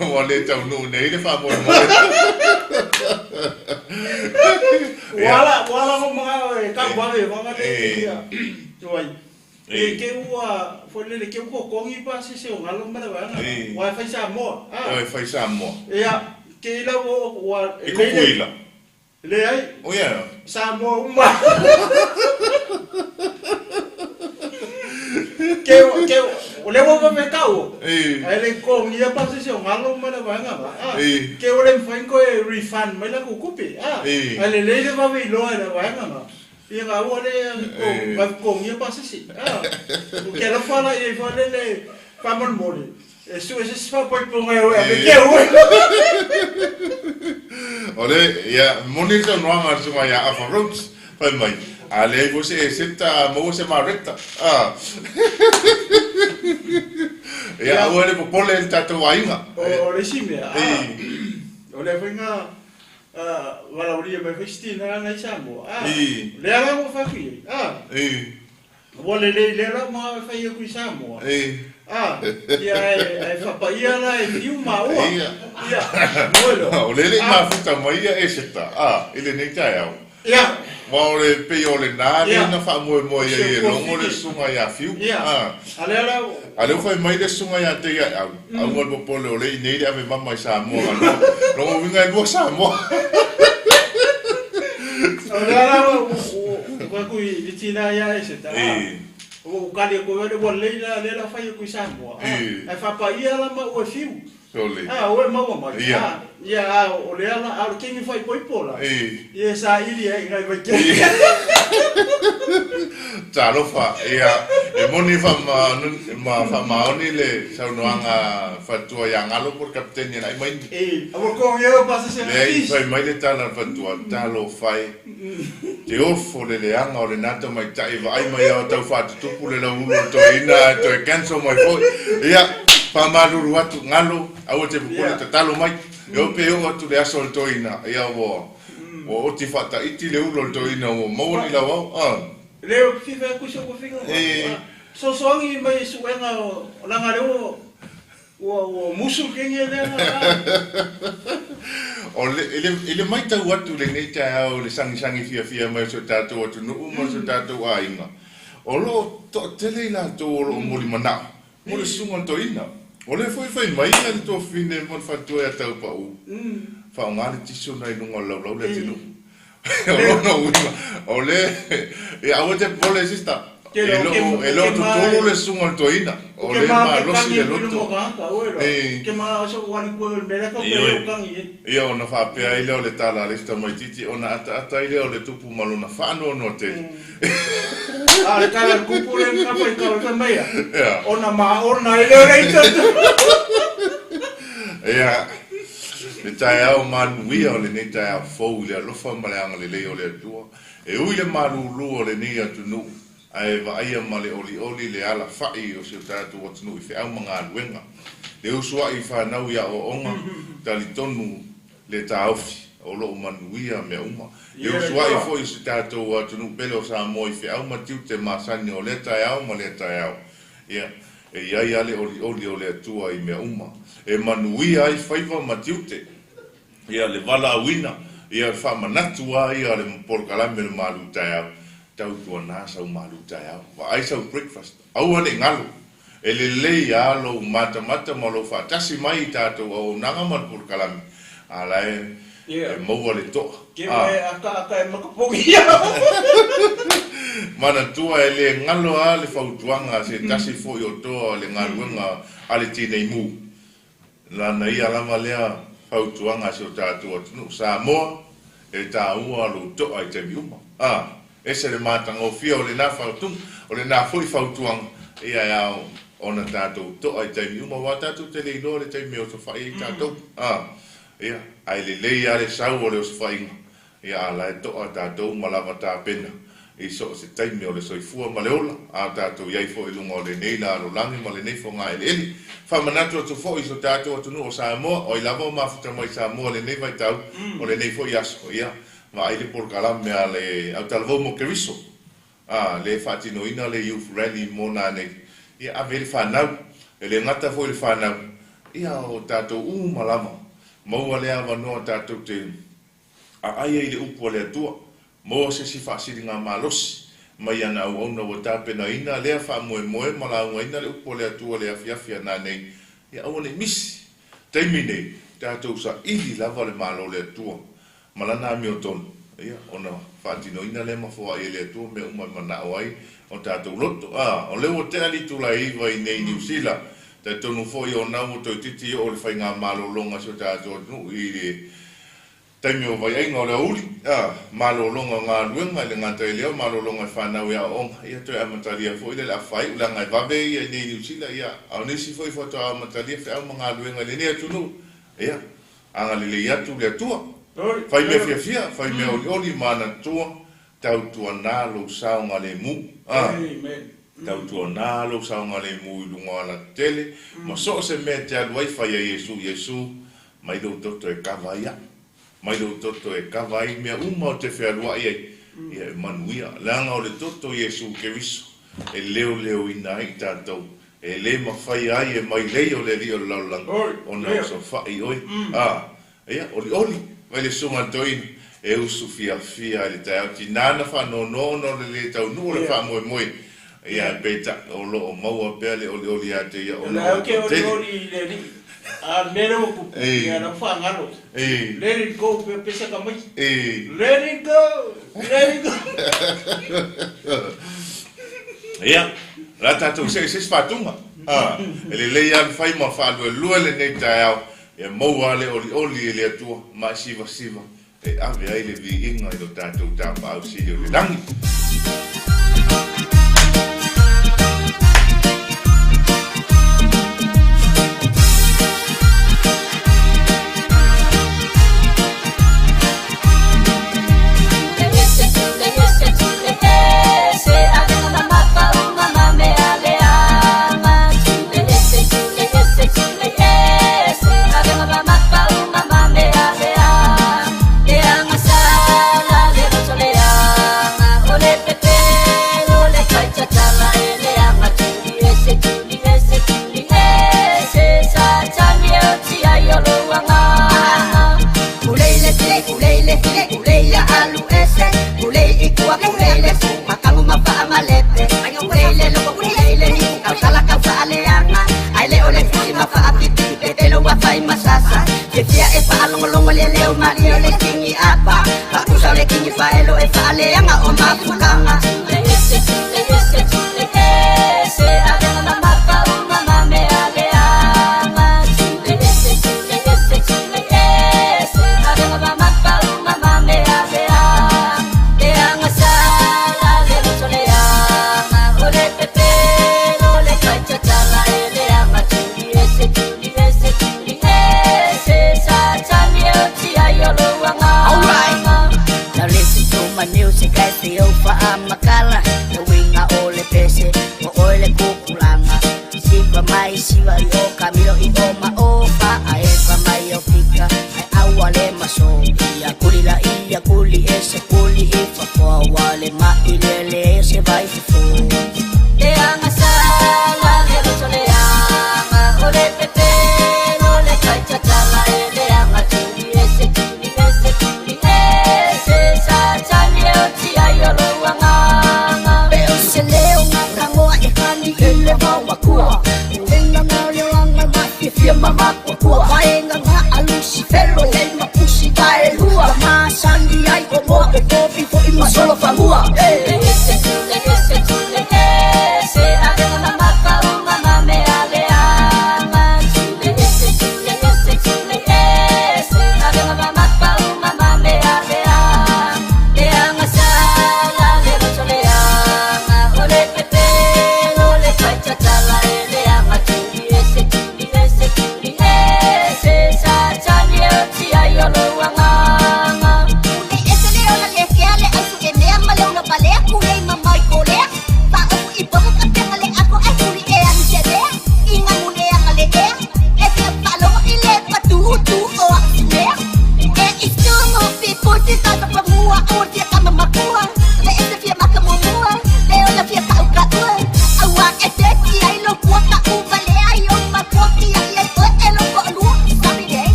ua le taunuu nei le faamoemoe. Ua ala, ua ala lou manao e tau ave vavane ia tuai. E te ua foi lele te ua totogi pa se se o galo ma le vaega ua e fai Samoa. Ua e fai Samoa. Ia, te ila ua ua I Kukuila. Leai. O ia. Samoa uma. Ke ke o le ua vave tau. Ae le totogia pa se se o galo ma le vaega la. Ke ua le mafai ona toe refund mai latou tupe. Ae lelei le vave iloa e le vaega la. Ia na ua le totogia pasese. Ou te alofa la i ai foi lele faamolemole e sue se isi faapoipoga e o e ave te ue. O le, ia, moni le saunoaga a le susuga ia Afa Rhodes, fai mai, a leai foi se eseta, a maua se mareta. A. Ia, aua le popole i le tatou aiga. O le isi mea, o lea foi na valaaulia mai foi si tina na i Samoa, a, lea la ua fai atu i ai, a, ua lelei lea la ua ma fai atu i Samoa, a, ia ae faapaia la e fiu maua, ia, moe loa. O lea e le i mafuta mai ia Eseta, a, i lenei taeao. Ia. Aua o le pei o lena lea na faamoemoe ai e logo le susuga ia Fiu. A. A lea la. A lea ua fai mai le susuga ia Teiaeau, aua le popole o lea i inei le ave mama i Samoa galoa. Lona uiga e lua Samoa. O lea la ua fai atu i le tina ia Eseta, ua ou tali atu ai, ua lelei la lea la fai atu i Samoa, ae faapaia la maua e Fiu. Sole. A, ua e maua mai. Ia. A, ia, a, o le ala, a o le taimi faaipoipo la. Ī. Ia, e saili ai i nai vaitele. Talofa, ia, e moni ma faamaoni le saunoaga faletua ia Galo po o le Kapeteni a Laimaini. Ī, a ua kong eo pa se se Leai, fai mai le tala a le faletua, Talofa e, te ofo le leaga o lena tamaitai, vaai mai lava o tau faatutupu le lauulu o le toeaina ae toe cancel mai foi. Ia, faamalulu atu, Galo, aua te popole, tatalo mai. E o pe oo atu le aso o le toeaina, ia ua Ua oti faataiti le ulu o le toeaina ua maua ni lau ao, a. Le o fife aku i sou afiga ua sosoagi mai suega o laga lea ua ua ua musu le kenge lea a. O le, i le, i le maitau atu i lenei taeao i le sagisagi fiafia mai o si o tatou atunuu ma si o tatou aiga, o lo o toatele i latou o lo o mulimanao mo le susuga o le toeaina. O lea foi e fai mai le tuafafine mo le faletua ia Taupau, faaaoga le tissue na i luga o le laulau le atunuu. O lona uiga, o lea, ia aua te popole sister, e le o, e le o tutulu le susuga o le toeaina, o lea e malosi le loto. Ioe, ia ona faapea ai lea o le tala a le isi tamaitiiti, ona ataata ai lea o le tupu ma lona faanoanoa tele. A o le tala a le kupu lea na fai tau fai mai a, ona maona ai lea o le ita. Ia, le taeao manuia o lenei taeao fou i le alofa ma le agalelei o le Atua, e ui le malūlū o lenei atunuu, ae vaaia ma le olioli le alafa'i o si o tatou atunuu i feau ma galuega. Le usua'i i fanau i aoaoga, talitonu le taofi o lo o manuia mea uma. E usua'i foi si tatou atunuu pele o Samoa i feau ma tiute masani o lea taeao ma lea taeao. Ia, e i ai a le olioli o le Atua i mea uma. E manuia ai faiva ma tiute. Ia, le valaauina, ia, le faamanatu a ia le polokalame o le malu taeao. Tautuana sau malu taeao. Vaai sau breakfast. Aua ne i galo. E lelei a lou matamata ma lou faatasi mai i tatou auaunaga ma le polokalame, a la e e maua le toa. A. Manatua e le galo a le fautuaga a se tasi foi o toa o le galuega a le Tinei Mu. Lana ia lava lea fautuaga a si o tatou atunuu Samoa, e taua lou toa i taimi uma. A. Ese le matagofie o lena faautuga, o lena foi fautuaga, ia e ao ona tatou toa i taimi uma, aua tatou te le iloa le taimi e osofai ai tatou. A, ia, ae lelei lava le sau o le osofaiga, ia, a la e toa tatou ma lava tapena i so o se taimi o le soifua ma le ola, a tatou i ai foi i luga o lenei lalolagi ma lenei fogaeleele. Faamanatu atu foi i so tatou atunuu o Samoa, o ai lava o mafuta mai i Samoa i lenei vaitau, o lenei foi aso, ia, Vaai le polokalame a le autalavou mo Keriso, a, lea e faatinoina le Youth Rally mo nanei, ia ave ai le fanau. E le gata foi i le fanau, ia o tatou uma lava, maua lea avanoa tatou te aai ai i le upu a le Atua, maua se isi faasiligamalosi mai ana auauna ua tapenaina lea faamoemoe ma laugaina le upu a le Atua i le afiafi a nanei, ia aua ne i misi. Taimi nei, tatou saili lava le Malo o le Atua ma lana amiotonu, ia, ona faatinoina lea ma foai e le Atua mea uma e manao ai o tatou loto. A, o lea ua tea le itula e iva i nei Niu Sila, talitonu foi o na ua toeitiiti oo le faigamalologa a si o tatou atunuu i le taimi o vaiaiga o le aoauli, a, malologa o galuega i le gata i lea o malologa e fanau e aoaoga, ia toe amatalia foi lea le afaaiu, leaga e vave ia i nei Niu Sila, ia, a o nisi foi faatoa amatalia feau ma galuega i lenei atunuu, ia, Agalelei atu le Atua. Fai mea fiafia, fai mea olioli ma anatua, tautuana lou saogalemu. A. Tautuana lou saogalemu i luga o alatetele, ma so o se mea e te alu ai, fai ai Iesu, Iesu, mai lou toto e kava ai au. Mai lou toto e kava ai mea uma ou te fealuai ai, ia e manuia. Leaga o le toto Iesu Keriso e leoleoina ai i tatou E le mafai ai e mailei o le alii o le lalolagi ona osofa'i oe. A, ia, olioli mai le susuga a le toeaina, e usu fiafia i le taeao tinā na faanoanoa ona o le lē taunuu o le faamoemoe, ia, peitai o lo o maua pea le olioli ia te ia ona o le toatele. Ia. La tatou see i se isi faatuga. E lelei lava le fai ma faaluelue lenei taeao, ia maua lava le olioli e le Atua ma e sivasiva e ave ai le viiga i lo tatou Tapaau Sili o le lagi.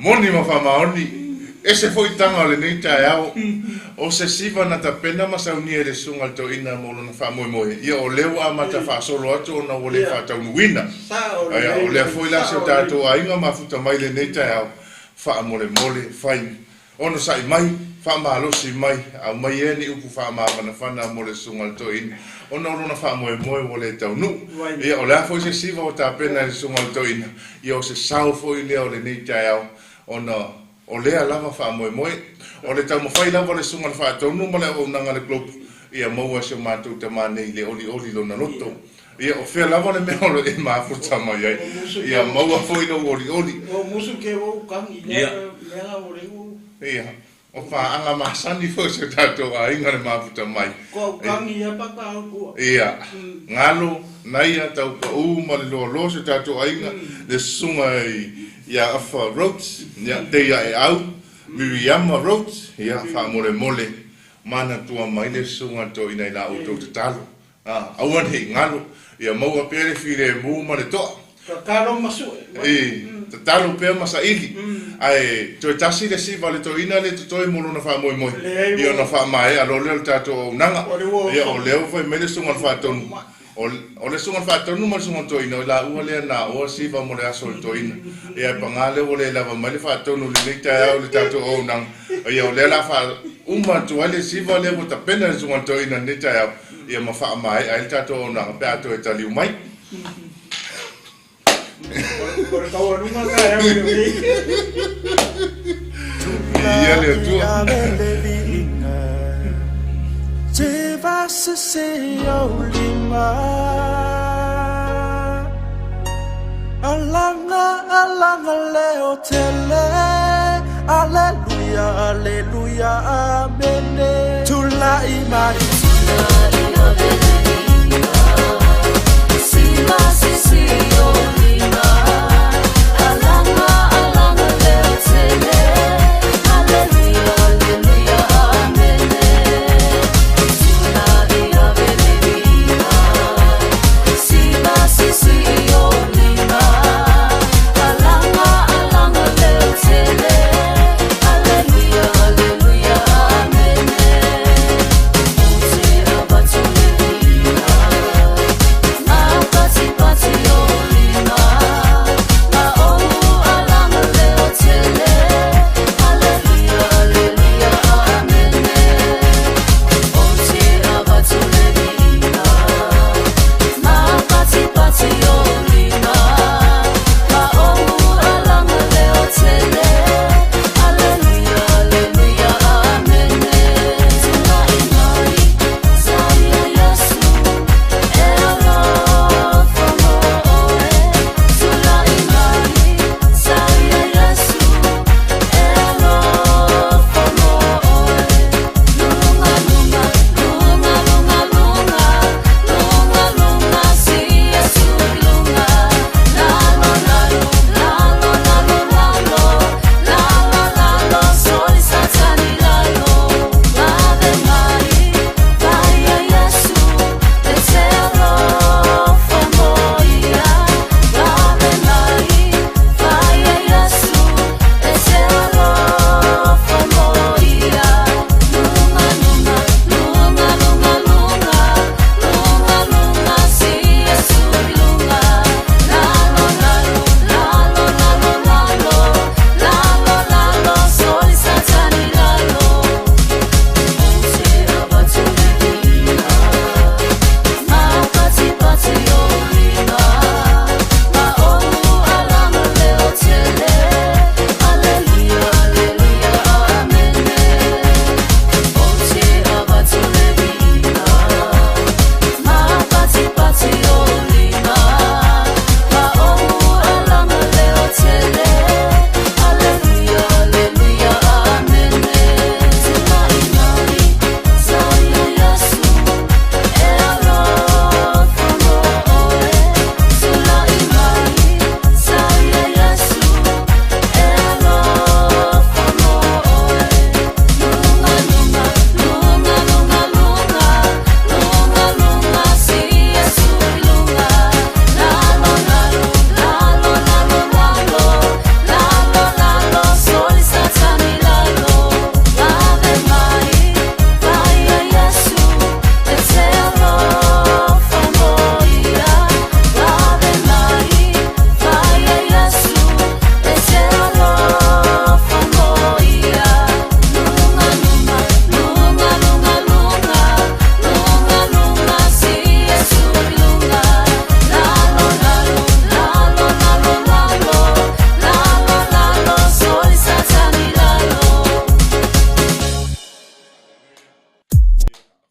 Moni ma faamaoni, e se foʻitaga o lenei taeao, o se siva na tapena ma saunia i le susuga i le toeaina mo lona faamoemoe, ia o lea ua amata faasolo atu ona ua le faataunuuina. Ia o lea foi la si o tatou aiga mafuta mai lenei taeao, faamolemole, fai onosai mai, faamalosi mai, aumai ea ni upu faamafanafana mo le susuga i le toeaina, ona o lona faamoemoe ua le taunuu. Ia o le a foi se siva ua tapena e le susuga i le toeaina, ia o se sao foi lea o lenei taeao, ona o lea lava faamoemoe. O le taumafai lava o le susuga i le faatonu ma le auaunaga a le Globe, ia maua e si o matou tama nei le olioli lona loto. Ia o fea lava le mea o lo e mafuta mai ai, ia maua foi lou olioli. Ia. Ia, o paaga masani foi o si o tatou aiga le mafuta mai. Ia, galo, naia, taupaū ma le loaloa o si o tatou aiga, le susuga ia Afa Rhodes, ia Teia Eau, Miriama Rhodes, ia faamolemole. Manatua mai le Susuga i le Toeaina i la outou tatalo. Aua ne i galo, ia maua pea le filemu ma le toa. Tatalo ma sue. I, tatalo pea ma saili. Ae toe tasi le siva a le toeaina lea e totoe mo lona faamoemoe, ia ona faamaea loa lea o le tatou auaunaga. Ia o lea ua fai mai le Susuga i le Faatonu, O le Susuga i le Faatonu ma le Susuga i le Toeaina, o i laua lea na aoa siva mo le aso o le Toeaina. Ia, ae paga lea ua le lava mai le Faatonu i lenei taeao i le tatou auaunaga. Ia, o lea o le a faauma atu ai le siva lea ua tapena e le Susuga i le Toeaina i lenei taeao, ia ma faamaea ai le tatou auaunaga pe a toe taliu mai. O le taualuga taeao i lenei. Viia le Atua.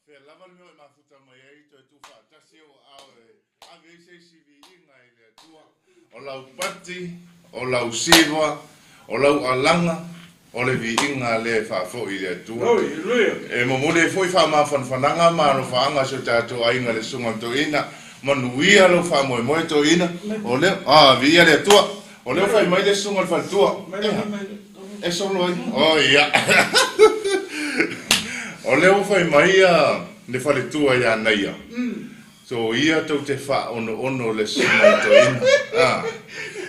Fea lava le mea e mafuta mai ai toe tuufaatasi ou aao e ave ai se isi viiga i le Atua. O lau pati, o lau siva, o lau alaga, o le viiga lea e faafoi i le Atua. E momoli ai foi faamafanafanaga ma alofaaga a si o tatou aiga i le Susuga i le Toeaina. Manuia lou faamoemoe Toeaina. O lea, ah, viia le Atua. O lea ua fai mai le Susuga i le Faletua. E solo ai. Oh, ia. O lea ua fai mai le faletua ia Naia, so ia tou te faaonoono le susuga i le toeaina.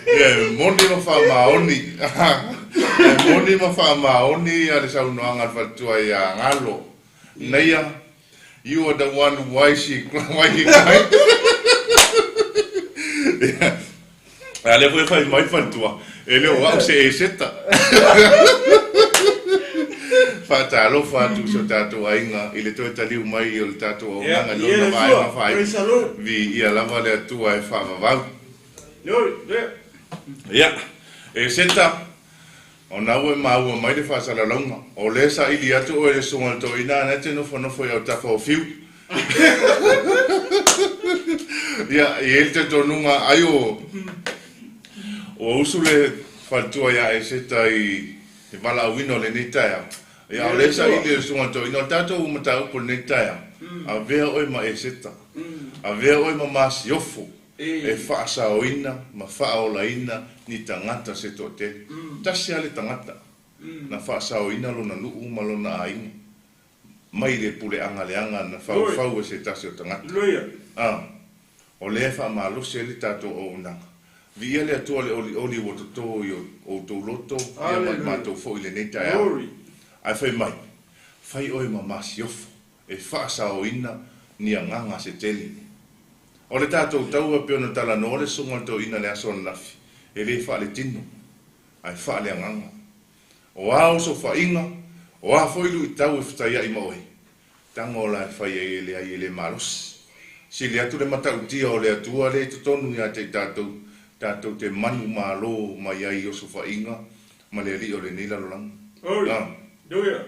Ia e moni ma faamaoni, e moni ma faamaoni le saunoaga a le faletua ia Galo. Naia, you are the one why she why he cried. Ia, a lea foi e fai mai le faletua, e le o au se eseta. Faatalofa atu i si o tatou aiga i le toe taliu mai o le tatou auaunaga i lona vaega faaiu. Viia lava le Atua e faavavau. Ia, Eseta, ona ua e maua mai le faasalalauga, o lea e saili atu oe i le susuga i le toeaina na e te nofonofo i autafa o Fiu. Ia, e i ai le talitonuga ai o ua usu le faletua ia Eseta i le valaauina o lenei taeao. Ia, a o lea e saili e le susuga i le toeaina, o le tatou mataupu o lenei taeao, avea oe ma Eseta, avea oe ma masiofo e faasaoina ma faaolaina ni tagata se toatele. Tasi lava le tagata na faasaoina lona nuu ma lona aiga mai le puleaga leaga na faufau e se tasi o tagata. A o lea e faamalosi ai le tatou auaunaga. Viia le Atua le olioli ua toto i outou loto ia ma i matou foi i lenei taeao. Ae fai mai, fai oe ma masiofo e faasaoina ni agaga se tele. O le tatou taua e pei ona talanoa le Susuga i le Toeaina i le aso ananafi, e le faaletino, ae faaleagaga. O a osofaiga, o a foi luitau e fetaiai ma oe, tago la e fai ai e leai e le malosi. Sili atu le matautia o le Atua lea i totonu ia te i tatou, tatou te manumalo mai ai i osofaiga ma le alii o lenei lalolagi. Hallelujah.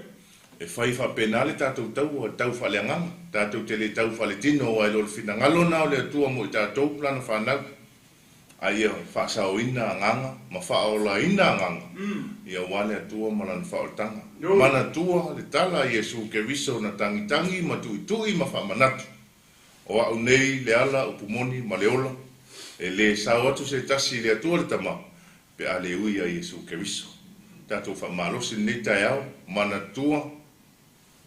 E fai faapena le tatou taua, tau faaleagaga. Tatou te le tau faaletino aua e le o le finagalo lena o le Atua mo i tatou lana fanau. A ia faasaoina agaga ma faaolaina agaga, ia aua le Atua ma Lana faaolataga. Manatua le tala a Iesu Keriso na tagitagi ma tuitui ma faamanatu, O au nei le ala, upu moni, ma le ola, e le sao atu se tasi i le Atua le Tama, pe a le ui ia Iesu Keriso. Tatou faamalosi lenei taeao, manatua,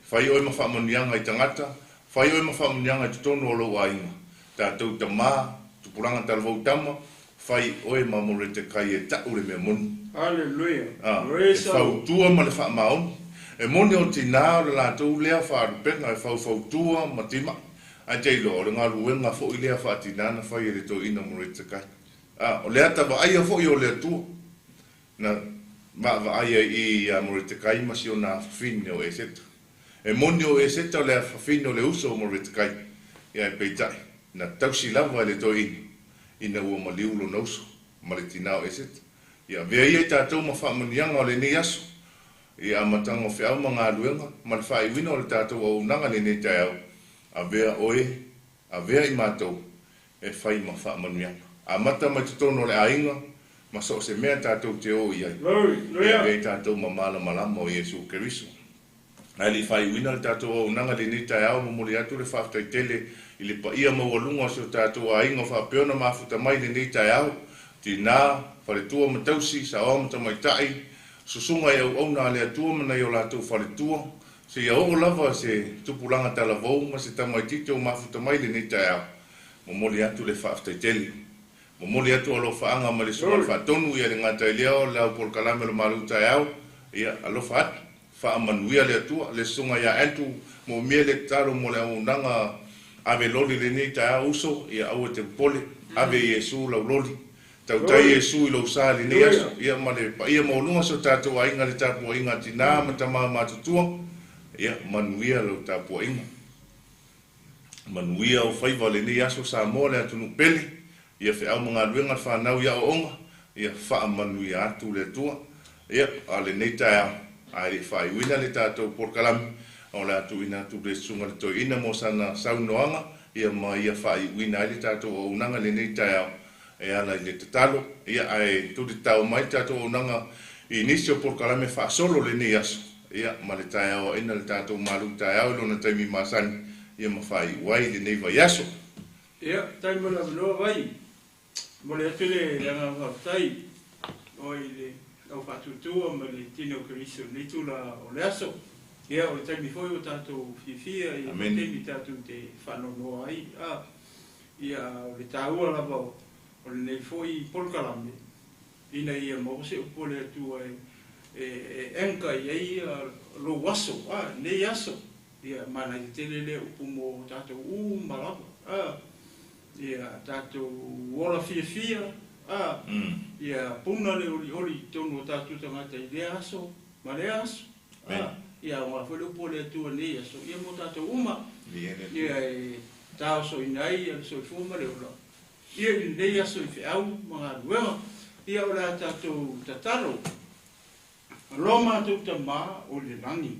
fai oe ma faamanuiaga i tagata, fai oe ma faamanuiaga i totonu o lou aiga. Tatou tama, tupulaga talavou tama, fai oe ma Moretekai e ta'u le mea moni. Hallelujah. A, e Praise the Lord. fautua ma le faamaoni. E moni o tinā o le latou lea faalupega e faufautua ma tima'i. Ae te iloa, o le galuega foi lea faatinā na fai e le toeaina Moretekai. A, o le ata vaaia foi o le Atua na vaavaai ai i ia Moretekai ma si ona afafine o Eseta. E moni o Eseta o le afafine o le uso o Moretekai, ia ae peitai, na tausi lava e le toeaina ina ua maliu lona uso ma le tinā o Eseta. Ia avea ia i tatou ma faamanuiaga o lenei aso, i amataga o feau ma galuega, ma le faaiuina o le tatou auaunaga i lenei taeao, avea oe, avea i matou e fai ma faamanuiaga. Amata mai totonu o le aiga ma so o se mea tatou te o i ai, e avea i tatou ma malamalama o Iesu Keriso. Ae le i faaiuina le tatou auaunaga i lenei taeao, momoli atu le faafetai tele i le paia maualuga o si o tatou aiga o faapea ona mafuta mai i lenei taeao, tinā, faletua ma tausi, saoa ma tamaitai, susuga i auauna a le Atua ma nai o latou faletua, seia oo lava se tupulaga talavou ma se tamaitiiti o mafuta mai i lenei taeao. Momoli atu le faafetai tele. Momoli atu alofaaga mai le Susuga i le Faatonu, ia le gata i lea o le au polokalame o le malu taeao, ia alofa atu. Faamanuia le Atua, le Susuga ia Andrew moomia le tatalo mo le auaunaga ave loli lenei taeao uso, ia aua e te popole, ave i Iesu lau loli. Tautai Iesu i lou sa i lenei aso, ia ma le paia maualuga o si o tatou aiga i le tapuaiga a tinā ma tamā matutua, ia manuia lau tapuaiga. Manuia ou faiva lenei aso Samoa le atunuu pele, ia feau ma galuega le fanau i aoaoga, ia faamanuia atu le Atua. Ia, a lenei taeao, ae le i faaiuina le tatou polokalame, o le a tuuina atu le Susuga i le Toeaina mo sana saunoaga, ia ma ia faaiuina ai le tatou auaunaga i lenei taeao e ala i le tatalo. Ia, ae tulitao mai le tatou auaunaga i nisi o polokalame faasolo lenei aso, ia, ma le taeao aena le tatou malu taeao i lona taimi masani, ia ma faaiu ai lenei vaiaso. Ia, faafetai mo le avanoa Vai. Momoli atu le agaga faafetai o i le au faatuatua ma le tino o Keriso i lenei tula o le aso. Ia, o le taimi foi ua tatou fiafia i le taimi tatou te faanoanoa ai. A, ia, o le taua lava o lenei foi polokalame, ina ia maua se upu a le Atua e anchor i ai lou aso, a, lenei aso. Ia, manaia tele lea upu mo tatou uma lava. A, ia, tatou ola fiafia, a, ia puna le olioli i totonu o tatou tagata i lea aso ma lea aso. A, ia aoga foi le upu a le Atua i lenei aso, ia mo tatou uma. Ia e taosoina ai le soifua ma le ola, ia i lenei aso i feau ma galuega. Ia o le a tatou tatalo. Lo matou Tama o i le lagi,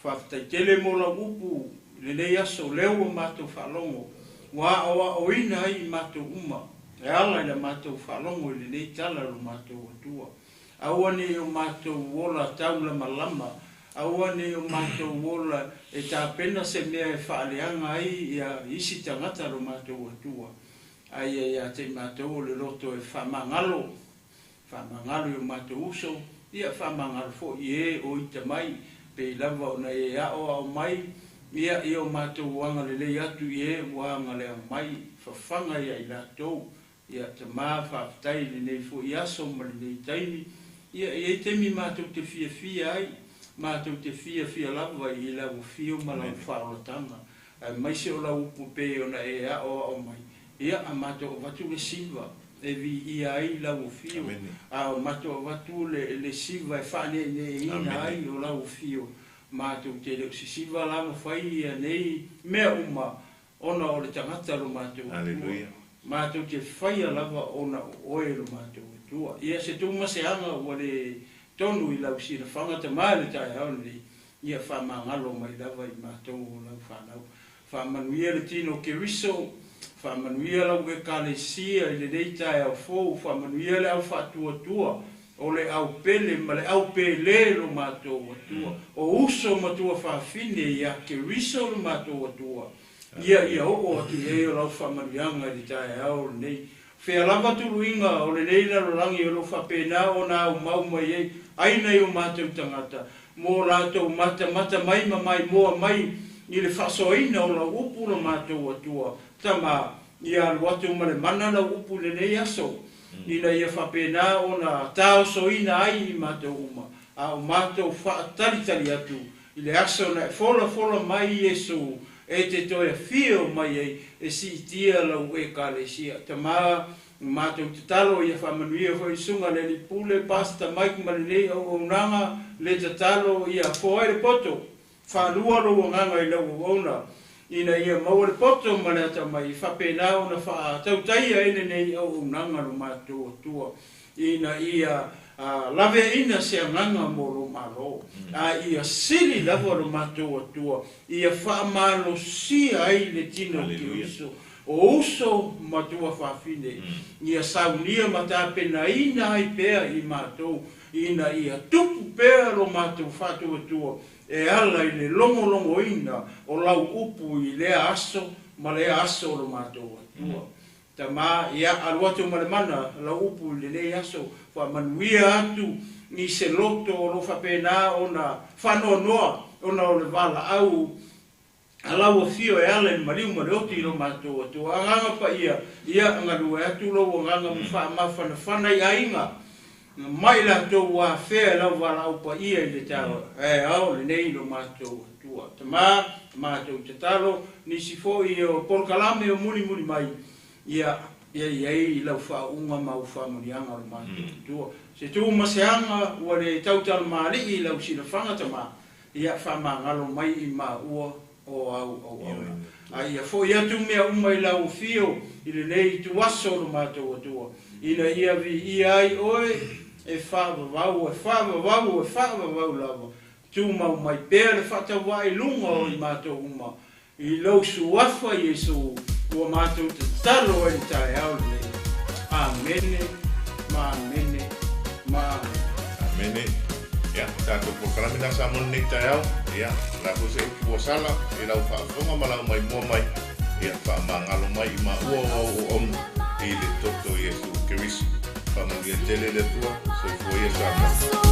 faafetai tele mo lau upu i lenei aso lea ua matou faalogo, ua aoaoina ai i matou uma e ala i la matou faalogo i lenei tala lo matou Atua. Aua ne i o matou ola taulamalama, aua ne i o matou ola e tapena se mea e faaleaga ai ia isi tagata lo matou Atua, a ia ia te i matou o le loto e faamagalo, faamagalo i o matou uso, ia faamagalo foi i e o ita mai, pei lava ona e aoao mai, ia i o matou agalelei atu i e ua agaleaga mai, fafaga ia i latou. Ia Tama, faafetai i lenei foi aso ma lenei taimi. Ia e i ai taimi matou te fiafia ai, matou te fiafia lava i lau afio ma lau faaolataga, aemaise o lau upu pei ona e aoao mai. Ia, a matou avatu le siva e viia ai lau afio, a o matou avatu le siva e faaneeneeina ai o lau afio, matou te le o sisiva la ma fai ia nei mea uma ona o le tagata lo matou Atua. Matou te faia lava ona o oe lo matou Atua. Ia se tu ma se aga ua le tonu i lau silafaga Tama i le taeao lenei, ia faamagalo mai lava i matou o lau fanau. Faamanuia le tino o Keriso, faamanuia lau Ekalesia i lenei taeao fou, faamanuia le au faatuatua o le au pele ma le au pele lo matou Atua, o uso ma tuafafine ia Keriso lo matou Atua, ia ia oo atu i ai o lau faamanuiaga i le taeao lenei. Fea lava tuluiga o lenei lalolagi o lo o faapena ona aumau mai ai ai nai o matou tagata, mo latou matamata mai ma maimoa mai i le faasoaina o lau upu lo matou Atua. Tama, ia alu atu ma le mana lau upu i lenei aso, ina ia faapena ona taosoina ai i matou uma, a o matou faatalitali atu i le aso na e folafola mai Iesu e te toe afio mai ai e siitia lau Ekalesia. Tama, matou tatalo ia faamanuia foi susuga le Alii Pule, Pastor Mike ma lenei auaunaga, le tatalo ia foai le poto, faalua lou agaga i lau auauna, ina ia maua le poto ma le atamai, faapena ona faatautaia ai lenei auaunaga lo matou Atua, ina ia laveaina se agaga mo lo Malo, a ia sili lava lo matou Atua, ia faamalosia ai le tino o Keriso, o uso ma tuafafine, ia saunia ma tapenaina ai pea i matou, ina ia tupu pea lo matou faatuatua e ala i le logologoina o lau upu i lea aso ma lea aso o lo matou Atua. Tama, ia alu atu ma le mana lau upu i lenei aso, faamanuia atu i se loto o lo faapena ona faanoanoa ona o le valaau a lau afio e ala i le maliu ma le oti i lo matou Atua. Agaga Paia, ia galue atu lou agaga ma faamafanafana i aiga mai latou ua afea e lau valaau paia i le taeao lenei i lo matou Atua. Tama, matou tatalo, nisi foi o polokalame o mulimuli mai, ia ia i ai i lau faauuga ma au faamanuiaga o lo matou Atua. Se tu ma se aga ua le tautalamaalii i lau silafaga, Tama, ia faamagalo mai i maua o au auauna. A ia foi atu mea uma i lau afio i lenei ituaso o lo matou Atua, ina ia viia ai oe e faavavau, e faavavau, e faavavau lava, tumau mai pea le faatauvaa i luga o i matou uma, i lou suafa Iesu ua matou tatalo ai i le taeao lenei. Amene ma amene ma amene. Amene. Ia, tatou polokalame na sa mo lenei taeao. Ia, la foi se upu ua sala i lau faafofoga ma lau maimoa mai. Ia, faamagalo mai i maua o au auauna i le toto o Iesu Keriso. Faamanuia tele le Atua, soifua ia Samoa.